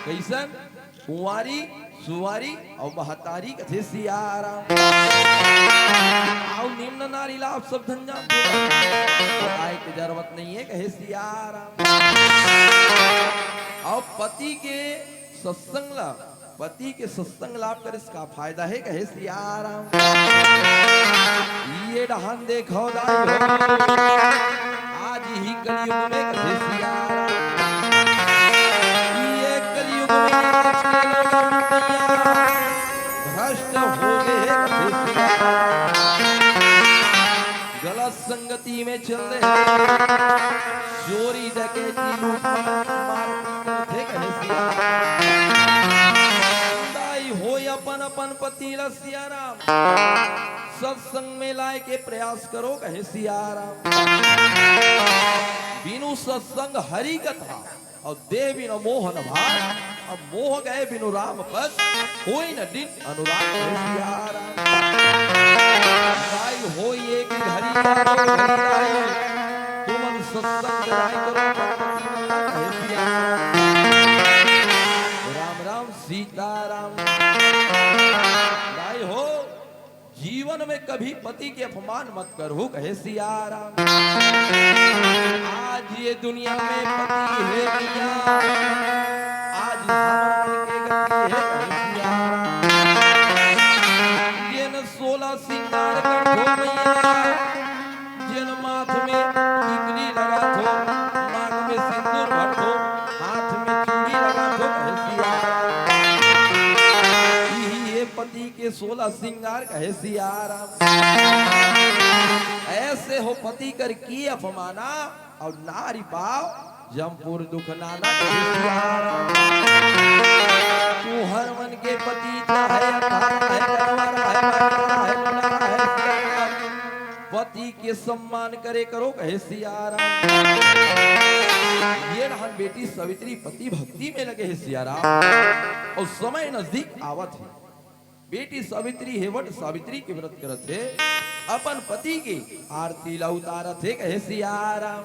कइसन? कुंवारी, सुंवारी अउ महतारी कथे सिया राम। अउ निम्न नारी ला आप सब झन जानथो, बताए के जरूरत नइ हे कहे सिया राम। अउ पति के सत्संग ला पति के सत्संग लाभ करे से का फायदा हे कहे सिया राम। ये डहान देखो दाई हो, आज ही कलयुग में कथे सिया राम। ये कलयुग में आज के लोग दुनिया भ्रष्ट हो गए कथे सिया राम। गलत संगति में चल रहे, चोरी डकैती लूटमार मारपीट करथे कहे सिया। दाई होय अपन अपन पति ल सिया राम सत्संग में लाए के प्रयास करो कहे सिया राम। बिनु सत्संग हरि कथा अउ देह बिनु मोह न भाव, अब मोह गए बिनु राम पद, होई न दिन अनुराग हे सिया राम। दाई होई एक घरी यारो घरी दाई, तुमन सत्संग कराई करो भगवती माता हे सिया राम। राम राम सीता राम। जीवन में कभी पति के अपमान मत करहू, कहे सिया राम। आज ये दुनिया में पति हे भैया, आज हमर मन के गति हे, कहे सिया राम। जेन सोलह सिंगार करथो भैया, जेन माथ में टिकली लगाथो, नाक में सिंदूर भरथो, हाथ में चूड़ी लगाथो, कहे सिया राम। इही हे पति के सोलह सिंगार, कहे सिया राम। ऐसे हो पति कर की अपमाना, अउ नारी पाव जमपुर दुख नाना, कहे सिया राम। तुंहर मन के पति चाहे अठारह हे, कनवारा हे, बारह हे, मुनारा हे, सिया राम। पति के सम्मान करे करो, कहे सिया राम। ये रहन बेटी सावित्री पति भक्ति में लगे हे सिया राम। अउ समय नजदीक आवत हे। बेटी सावित्री हे, वट सावित्री के व्रत करत हे, अपन पति के आरती ला उतारत हे, कहे सिया राम।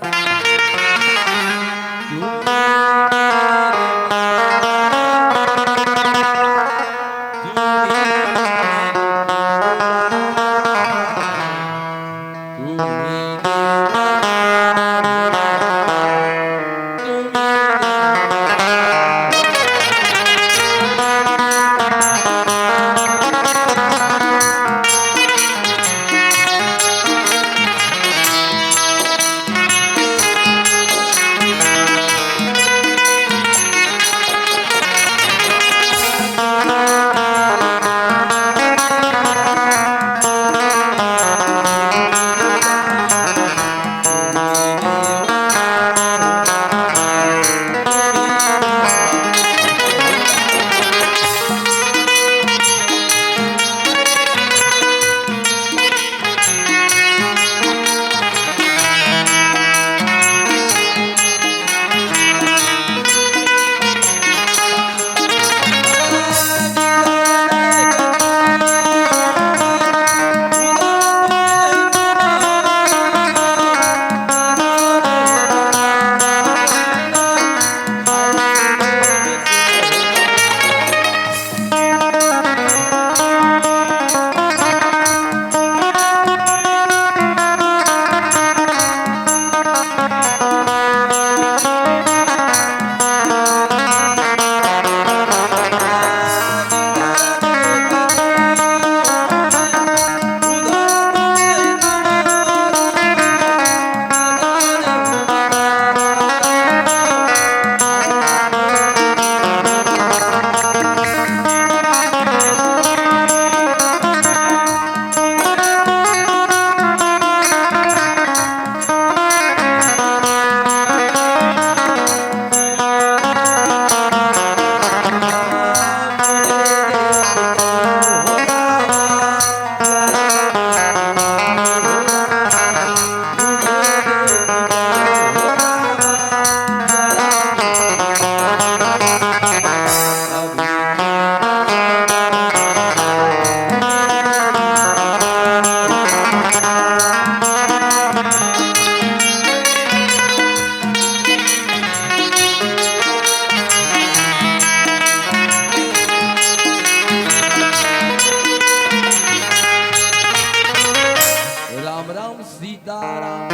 राम राम सीताराम।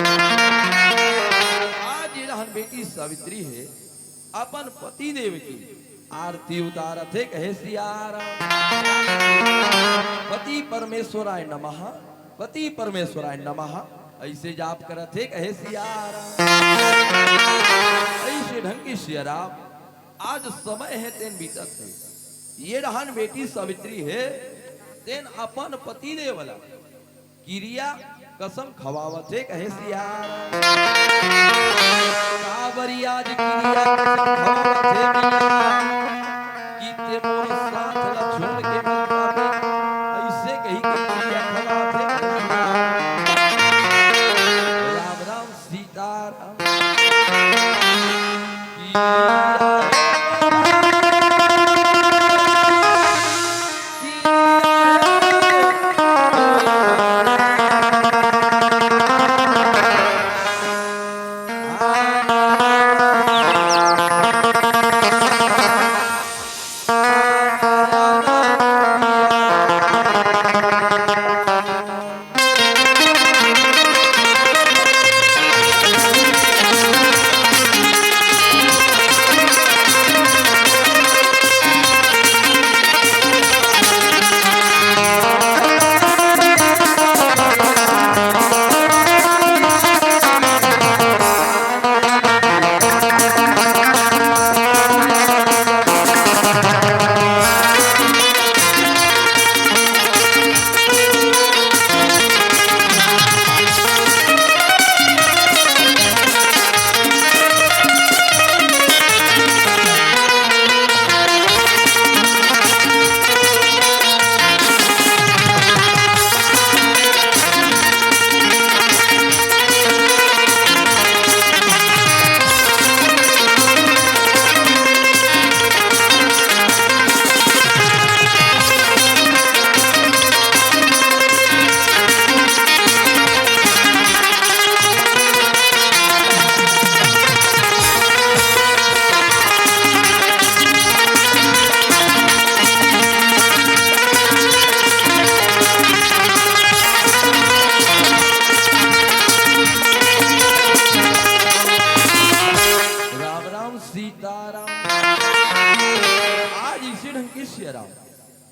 आज ये रहन बेटी सावित्री हे, अपन पति देव की आरती उतारत हे, कहे सिया राम। पति परमेश्वराय नमः, पति परमेश्वराय नमः, ऐसे जाप करत हे, कहे सिया राम। ऐसे ढंग के सिया राम, आज समय हे तेन बीतत हे। ये रहन बेटी सावित्री हे, तेन अपन पति देव ला किरिया कसम खवावत हे, कहे सिया राम। काबरी आज किरिया कसम खवावत हे भैया, कि ते मोर साथ ला छोड़ के मत जाबे, ऐसे कही के किरिया खवावत हे, कहे सिया राम। राम राम सीताराम।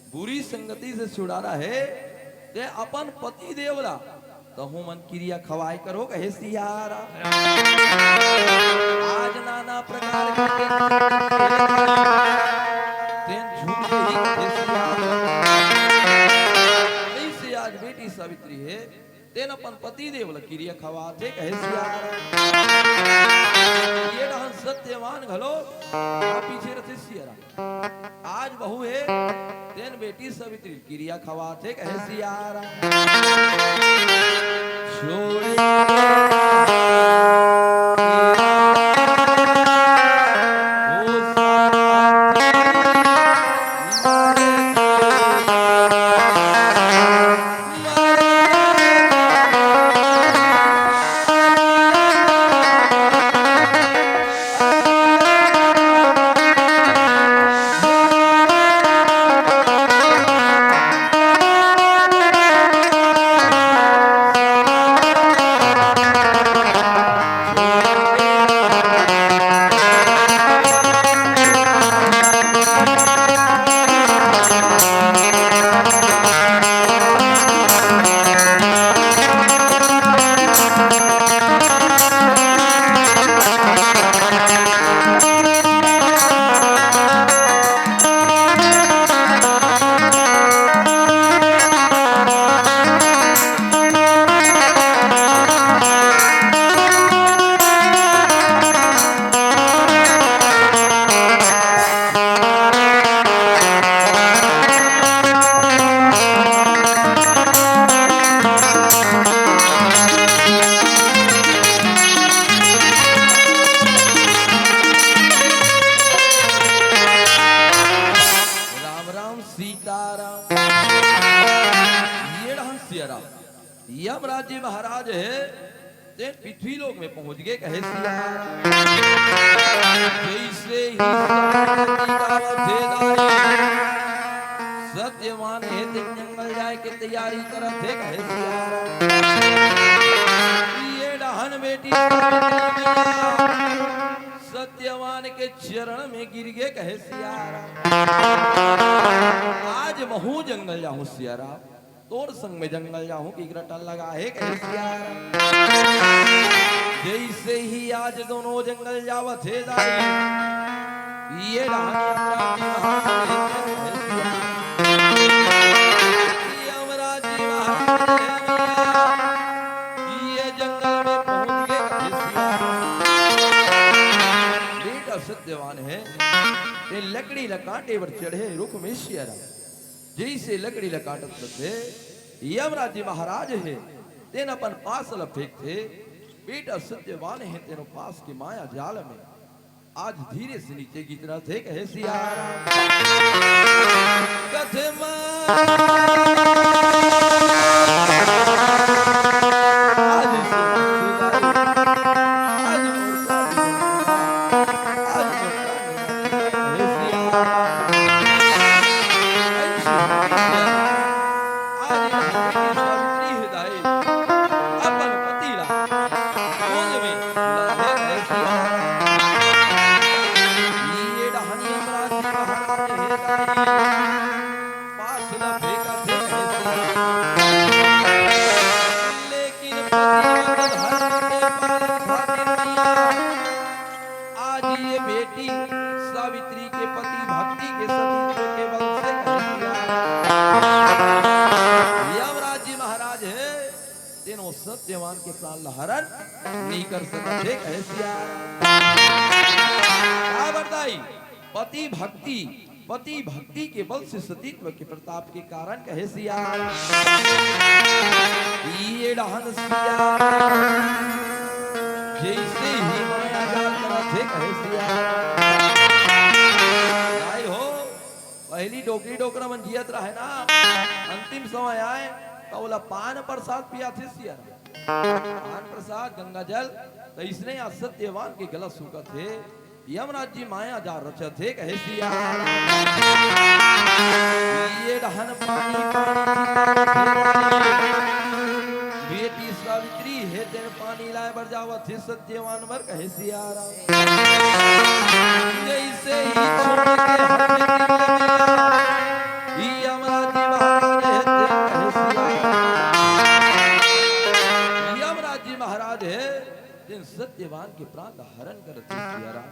बुरी संगति से छुड़ाना हे, ते अपन पति देव ला तहूँ मन किरिया खवाय करव, कहे सियाराम। आज नाना प्रकार के तेन झूठ ही, कहे सियाराम। अइसे आज बेटी सावित्री हे, तेन अपन पति देव ला किरिया खवाथे, कहे सियाराम। ये डहन सत्यवान घलो पीछे रथे सियाराम। आज बहू हे, तेन बेटी सावित्री किरिया खवाथे, कहे सियाराम। छोड़ के ओ साथ राम राम सीताराम। ये रहन सियाराम। यमराज जी महाराज हे, ते पृथ्वी लोक में पहुंच गे, कहे सियाराम। जइसे ही सावित्री गावत हे दाई, सत्यवान हे, ते जंगल जाय के तैयारी करत हे, कहे सियाराम। ये डहन बेटी सावित्री मैया सत्यवान के चरण में गिर गे, कहे सियाराम। आज महूँ जंगल जाहूँ सियाराम, तोर संग में जंगल जाहूँ, कि रटन लगा हे, कहे सियाराम। जइसे ही आज दोनों जंगल जावत हे दाई, ये डहन यमराज जी महाराज हे, कहे सियाराम। यमराज जी महाराज हे भैया, ये जंगल में पहुंच गे, कहे सियाराम। बेटा सत्यवान हे, ते लकड़ी ला काटे बर चढ़े रुख में सियाराम। जइसे लकड़ी ला काटत रथे, यमराज जी महाराज हे, तेन अपन पास ला फेंकथे। बेटा सत्यवान हे, तेनो पास के माया जाल में आज धीरे से नीचे गिरत रथे, कहे सियाराम। कथे माँ, आज से आज मोर शादी आज मोर शादी कहे सियाराम। आज यहाँ बेटी सावित्री हे दाई, अपन पति ला गोद में लाहे कहे सियाराम। ये डहन यमराज जी महाराज हे दाई, पास ला फेंकत हे कहे सियाराम। लेकिन पतिव्रत धर्म के पालन खातिर मैया आज ये बेटी सावित्री के पति भक्ति के सतीत्व के बल से कहे सियाराम। यमराज जी महाराज हे, तेनो सत्यवान के प्राण ला हरण नहीं कर सकत हे, कहे सियाराम। का बताई? पति भक्ति, पति भक्ति के बल से सतीत्व के प्रताप के कारण कहे सियाराम। ये डहन सियाराम जइसे ही माया जाल करत हे, कहे सियाराम। नाई हो, पहिली डोकरी डोकरा मन जियत रहे ना, अंतिम समय आय, त ओला पान प्रसाद पियाथे सियाराम। पान प्रसाद, गंगा जल, त इसने आज सत्यवान के गला सूखत हे। यमराज जी माया जाल रचत हे, कहे सियाराम। ये डहन पानी, पानी, बेटी सावित्री हे, तेन पानी लाय बर जावत हे सत्यवान बर, कहे सियाराम। जइसे ही छोड़ के हर बेटी के मैया, ये सत्यवान के प्राण ला हरण करत हे सिया राम।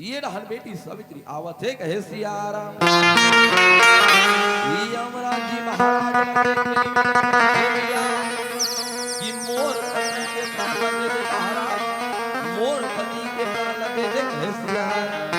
ये डहन बेटी सावित्री आवत हे, कहे सिया राम। ये यमराज जी महाराज कि मोर पति के प्राण ला दे दे महाराज, मोर पति के प्राण ला दे दे, कहे सिया राम।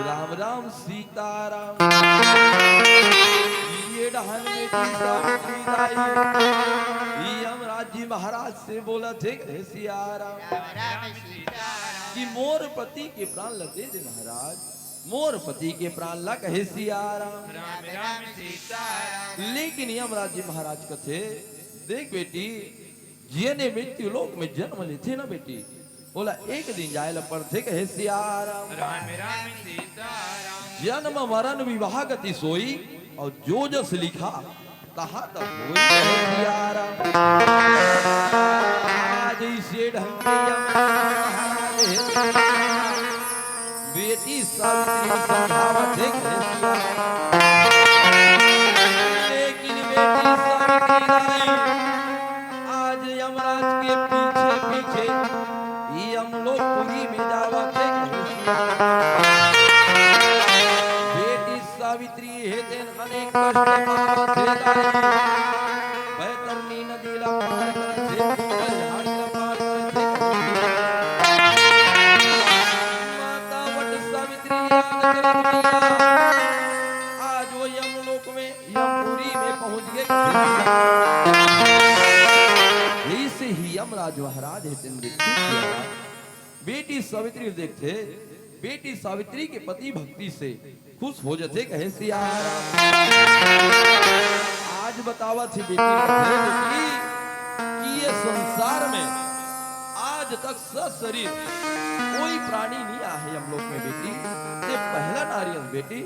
राम राम सीताराम। ये डहन बेटी सावित्री दाई, ये यमराज जी महाराज से बोलत हे, हे सिया राम। कि मोर पति के प्राण ल दे दे महाराज, मोर पति के प्राण ल, कहे सिया राम। राम राम सीता राम। लेकिन यमराज जी महाराज कथे, देख बेटी, जेने मृत्यु लोक में जन्म लेथे ना बेटी, ओला एक दिन जाए ला पड़थे, कहे सिया राम। राम राम सीता राम। जन्म मरण विवाह गति सोई, अउ जो जस लिखा तहाँ तब होई, कहे सिया राम। आज इसे ढंग के यम महाराज हे, बेटी सावित्री समझावत हे, कहे सिया राम। लेकिन बेटी सावित्री दाई आज यमराज के पीछे पीछे यमलोकपुरी में जावत हे, कहे सिया राम। बेटी सावित्री हे तेन अनेक कष्ट पावत हे दाई। बैतरनी नदी ला पार करत हे, पीपल झाड़ी ला पार करत हे। माता वट सावित्री याद करत बिया। आज वो यमलोक में, यमपुरी में पहुंच गे। जइसे ही यमराज महाराज हे तेन देखथे, बेटी सावित्री देखथे, बेटी सावित्री के पति भक्ति से खुश हो जथे, कहे सिया राम। आज बतावत हे बेटी, कथे बेटी कि ये संसार में आज तक सशरीर कोई प्राणी नहीं आए हे यमलोक में बेटी, ते पहला नारी हस बेटी,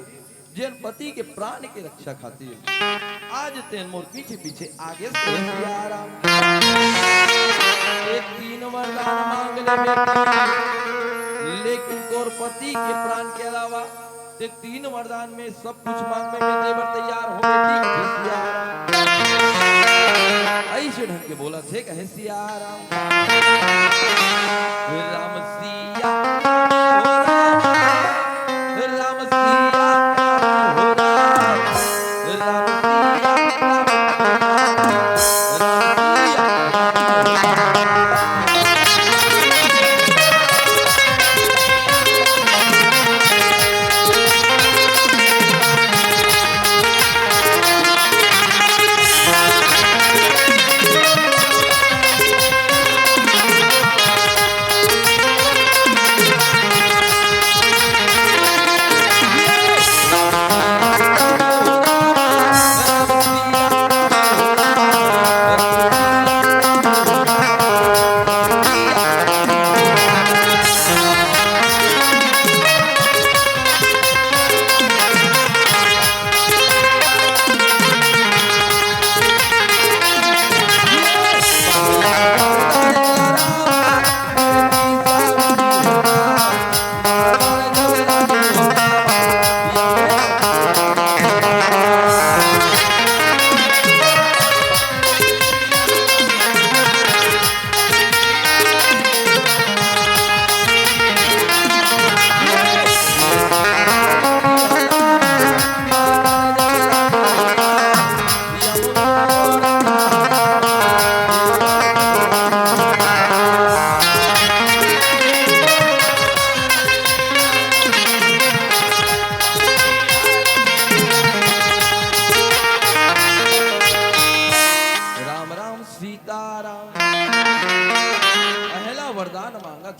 जेन पति के प्राण के रक्षा खातिर आज तेन मोर पीछे पीछे आगे से सिया राम। ये तीन वरदान मांग ले बेटी, लेकिन तोर पति के प्राण के अलावा ते तीन वरदान में सब कुछ मांग में मैं दे बर तैयार हो बेटी, सिया राम। ऐसे ढंग के बोलथे, कहे सिया राम। राम सिया राम, राम सिया राम, राम सिया राम।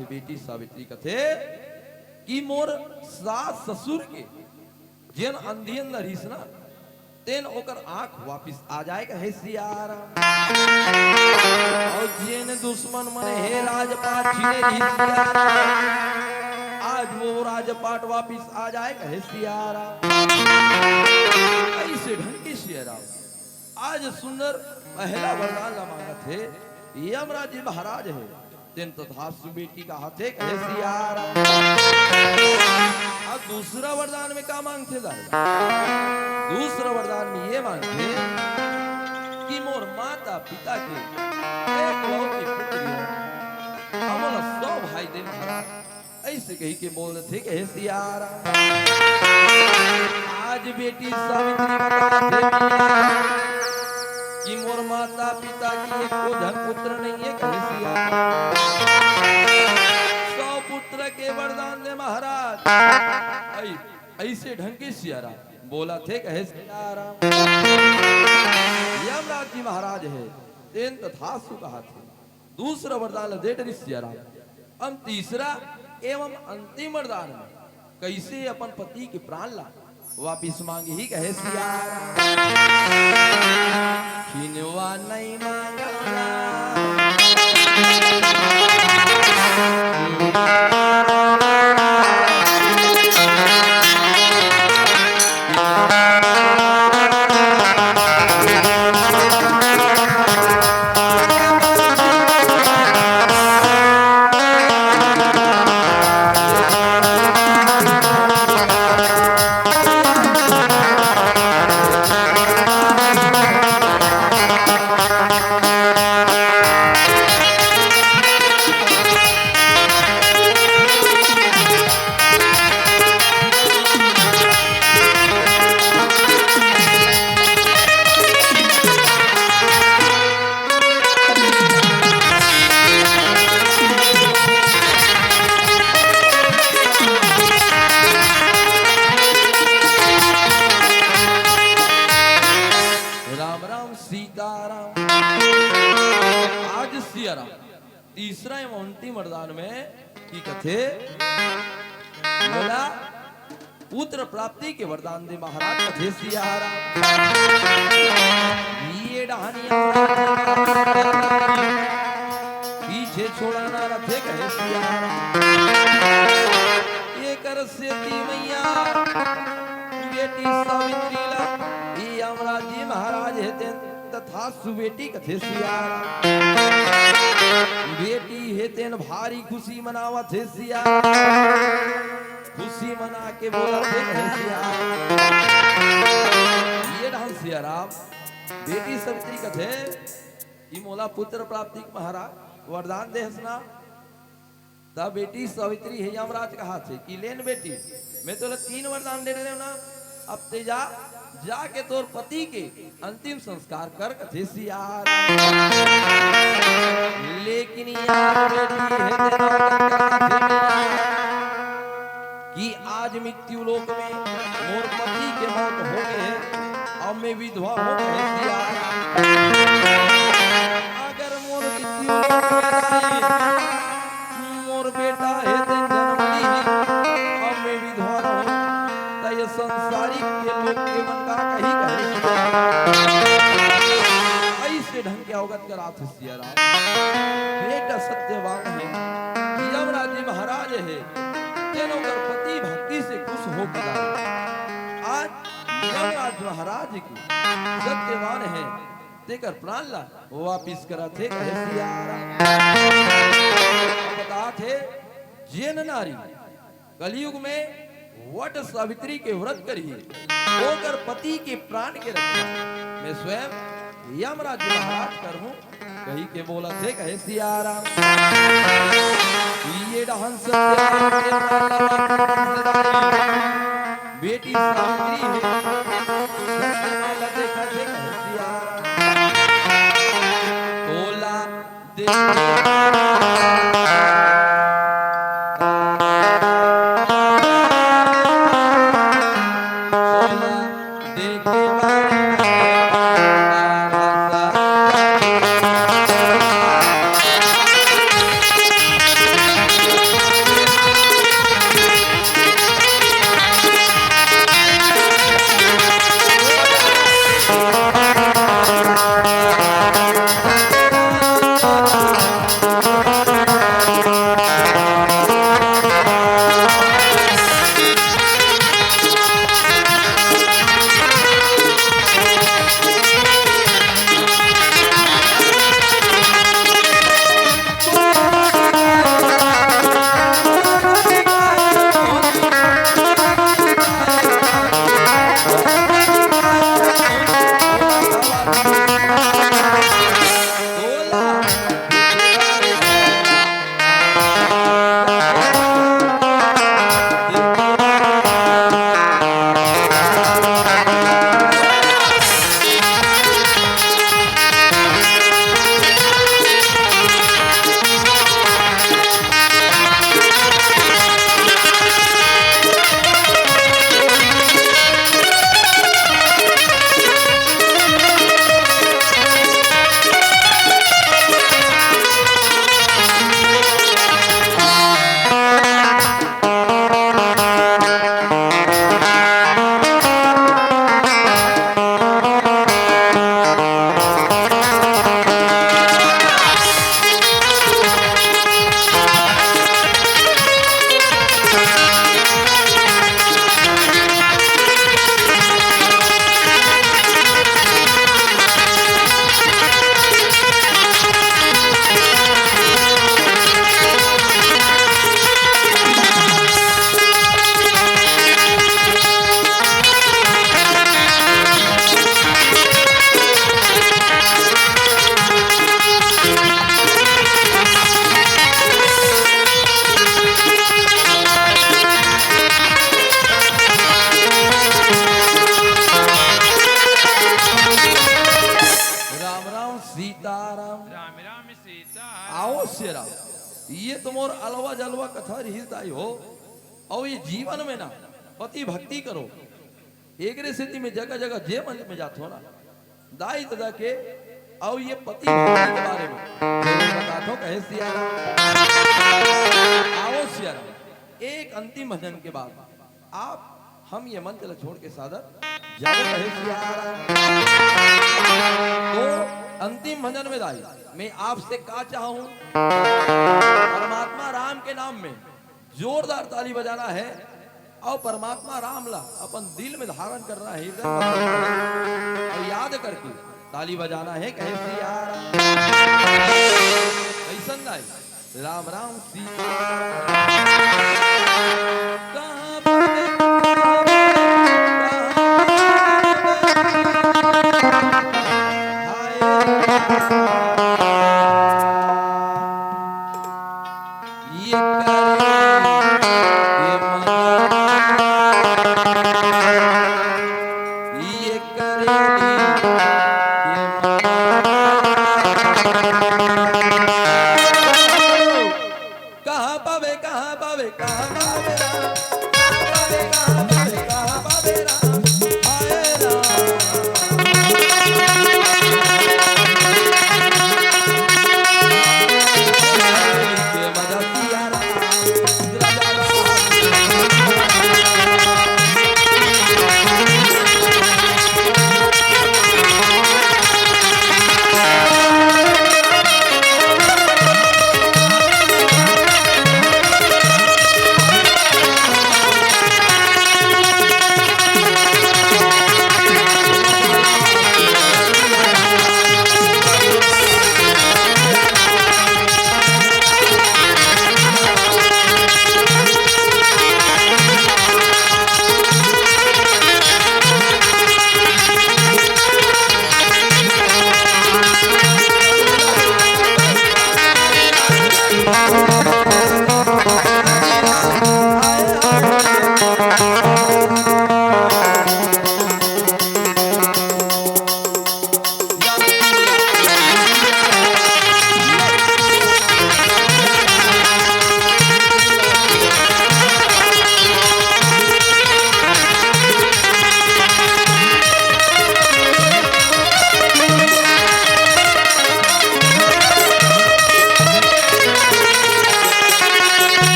बेटी सावित्री कथे कि मोर सास ससुर के जेन अंधी अंदर रहिस ना, तेन ओकर आंख वापिस आ जाए, कहे सियाराम। अउ जेन दुश्मन मन हे राजपाट छीने रहिस सियाराम, आज वो राजपाट वापिस आ जाए, कहे सियाराम। अइसे ढंग के सियाराम आज सुंदर पहला वरदान ला मांगत हे, यमराज जी महाराज हे, तेन तथास्तु बेटी कहाथे, कहे सियाराम। अब दूसरा वरदान में का मांगथे दाई? दूसरा वरदान में ये मांगथे कि मोर माता पिता के एकलौती पुत्री हो, हमला सौ भाई दे महाराज। अइसे कहि के बोलथे, कहे सियाराम। आज बेटी सावित्री बताथे कि मोर माता पिता के एको झन पुत्र नइ हे, कहे सियाराम। सौ पुत्र के वरदान दे महाराज। अइ-, अइसे ढंग के सियाराम बोलथे, कहे सियाराम। यमराज जी महाराज हे, तेन तथास्तु कहाथे। दूसरा वरदान ला दे डरिस सियाराम। अब तीसरा एवं अंतिम वरदान में कइसे अपन पति के प्राण ला वापिस मांगही, कहे सियाराम। खिनवा नइ मांगना। राम राम सीताराम। आज सियाराम तीसरा एवं अंतिम वरदान में की कथे, मोला पुत्र प्राप्ति के वरदान दे महाराज, कथे सियाराम। ये डहानिया पीछे छोड़ना रथे, कहे सियाराम। एकर सेती मैया बेटी सावित्री ला, ये यमराज जी महाराज हे तेन तथास्तु बेटी कथे सियाराम। बेटी हे तेन भारी खुशी मनावत हे सियाराम। खुशी मना के बोलत हे, कहे सियाराम। ये ढंग सियाराम, बेटी सावित्री कथे कि मोला पुत्र प्राप्ति के महाराज वरदान देहस ना। तब बेटी सावित्री हे यमराज कहाथे कि लेन बेटी, मैं तोला तीन वरदान दे रहे हो ना, अब ते जा, जाके तोर पति के अंतिम संस्कार कर, कथे सियाराम। लेकिन यार बेटी हे तेरा कि आज मृत्यु लोक में मोर पति के मौत हो गए हे, अब मैं विधवा हो गए सियाराम। अगर मोर मृत्यु लोक में जाए, मोर बेटा हे तेन जनम ली, अब मैं विधवा रहूं, त ये संसारिक के लोग के मन का कही कहे। अइसे ढंग के अवगत करात हे सियाराम। बेटा सत्यवान हे, यमराज जी महाराज हे, तेन ओकर पति भक्ति से खुश होके जाए। आज यमराज महाराज की सत्यवान हे, तेकर प्राण ला वापिस करत हे, कहे सियाराम। बतात हे, जेन नारी कलयुग में वट सावित्री के व्रत करही, ओकर पति के प्राण के रक्षा मैं स्वयं यमराज महाराज करहूं, कही के बोलत हे, कहे सियाराम। ये डहन सत्यवान के प्राण ला वापिस करत हे। बेटी सावित्री हे, सत्यवान ला देखत हे, कहे सियाराम। तोला सीताराम। राम राम सीता। आओ सिया राम, ये तो मोर अलवा जलवा कथा रिहिस दाई हो। अउ ये जीवन में ना पति भक्ति करो, एकरे सेती में जगह जगह जे मंच में जाथो ना, दाई ददा के अउ ये पति भक्ति के बारे में जरूर बताथो, कहे सिया राम। आओ सिया राम, एक अंतिम भजन के बाद आप हम ये मंच ला छोड़ के सादर जाबो, कहे सिया राम। तो अंतिम भजन में दाई, मैं आपसे का चाहूं, परमात्मा राम के नाम में जोरदार ताली बजाना है और परमात्मा राम ला अपन दिल में धारण करना है, हृदय में बसाना है और याद करके ताली बजाना है, कहे सिया राम। कैसन दाई? राम राम सीता। कहाँ पावे, कहाँ पावे, कहाँ पावे, हाय राम। ये करे, ये मना, ये करे, ये मना। कहाँ पावे, कहाँ पावे, कहाँ पावे राम? कहाँ पावे, कहाँ पावे, कहाँ पावे राम? हाय राम। के मजा सिया राम, राजा राम।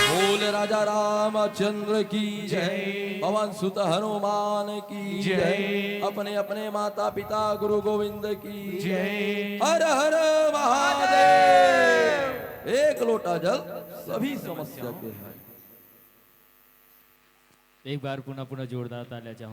बोल राजा रामचंद्र की जय, जय। पवन सुत हनुमान की जय। जय। अपने अपने माता पिता गुरु गोविंद की जय। हर हर महादेव। एक लोटा जल सभी समस्या के हर। एक बार पुनः पुनः जोरदार तालियां चाहूं।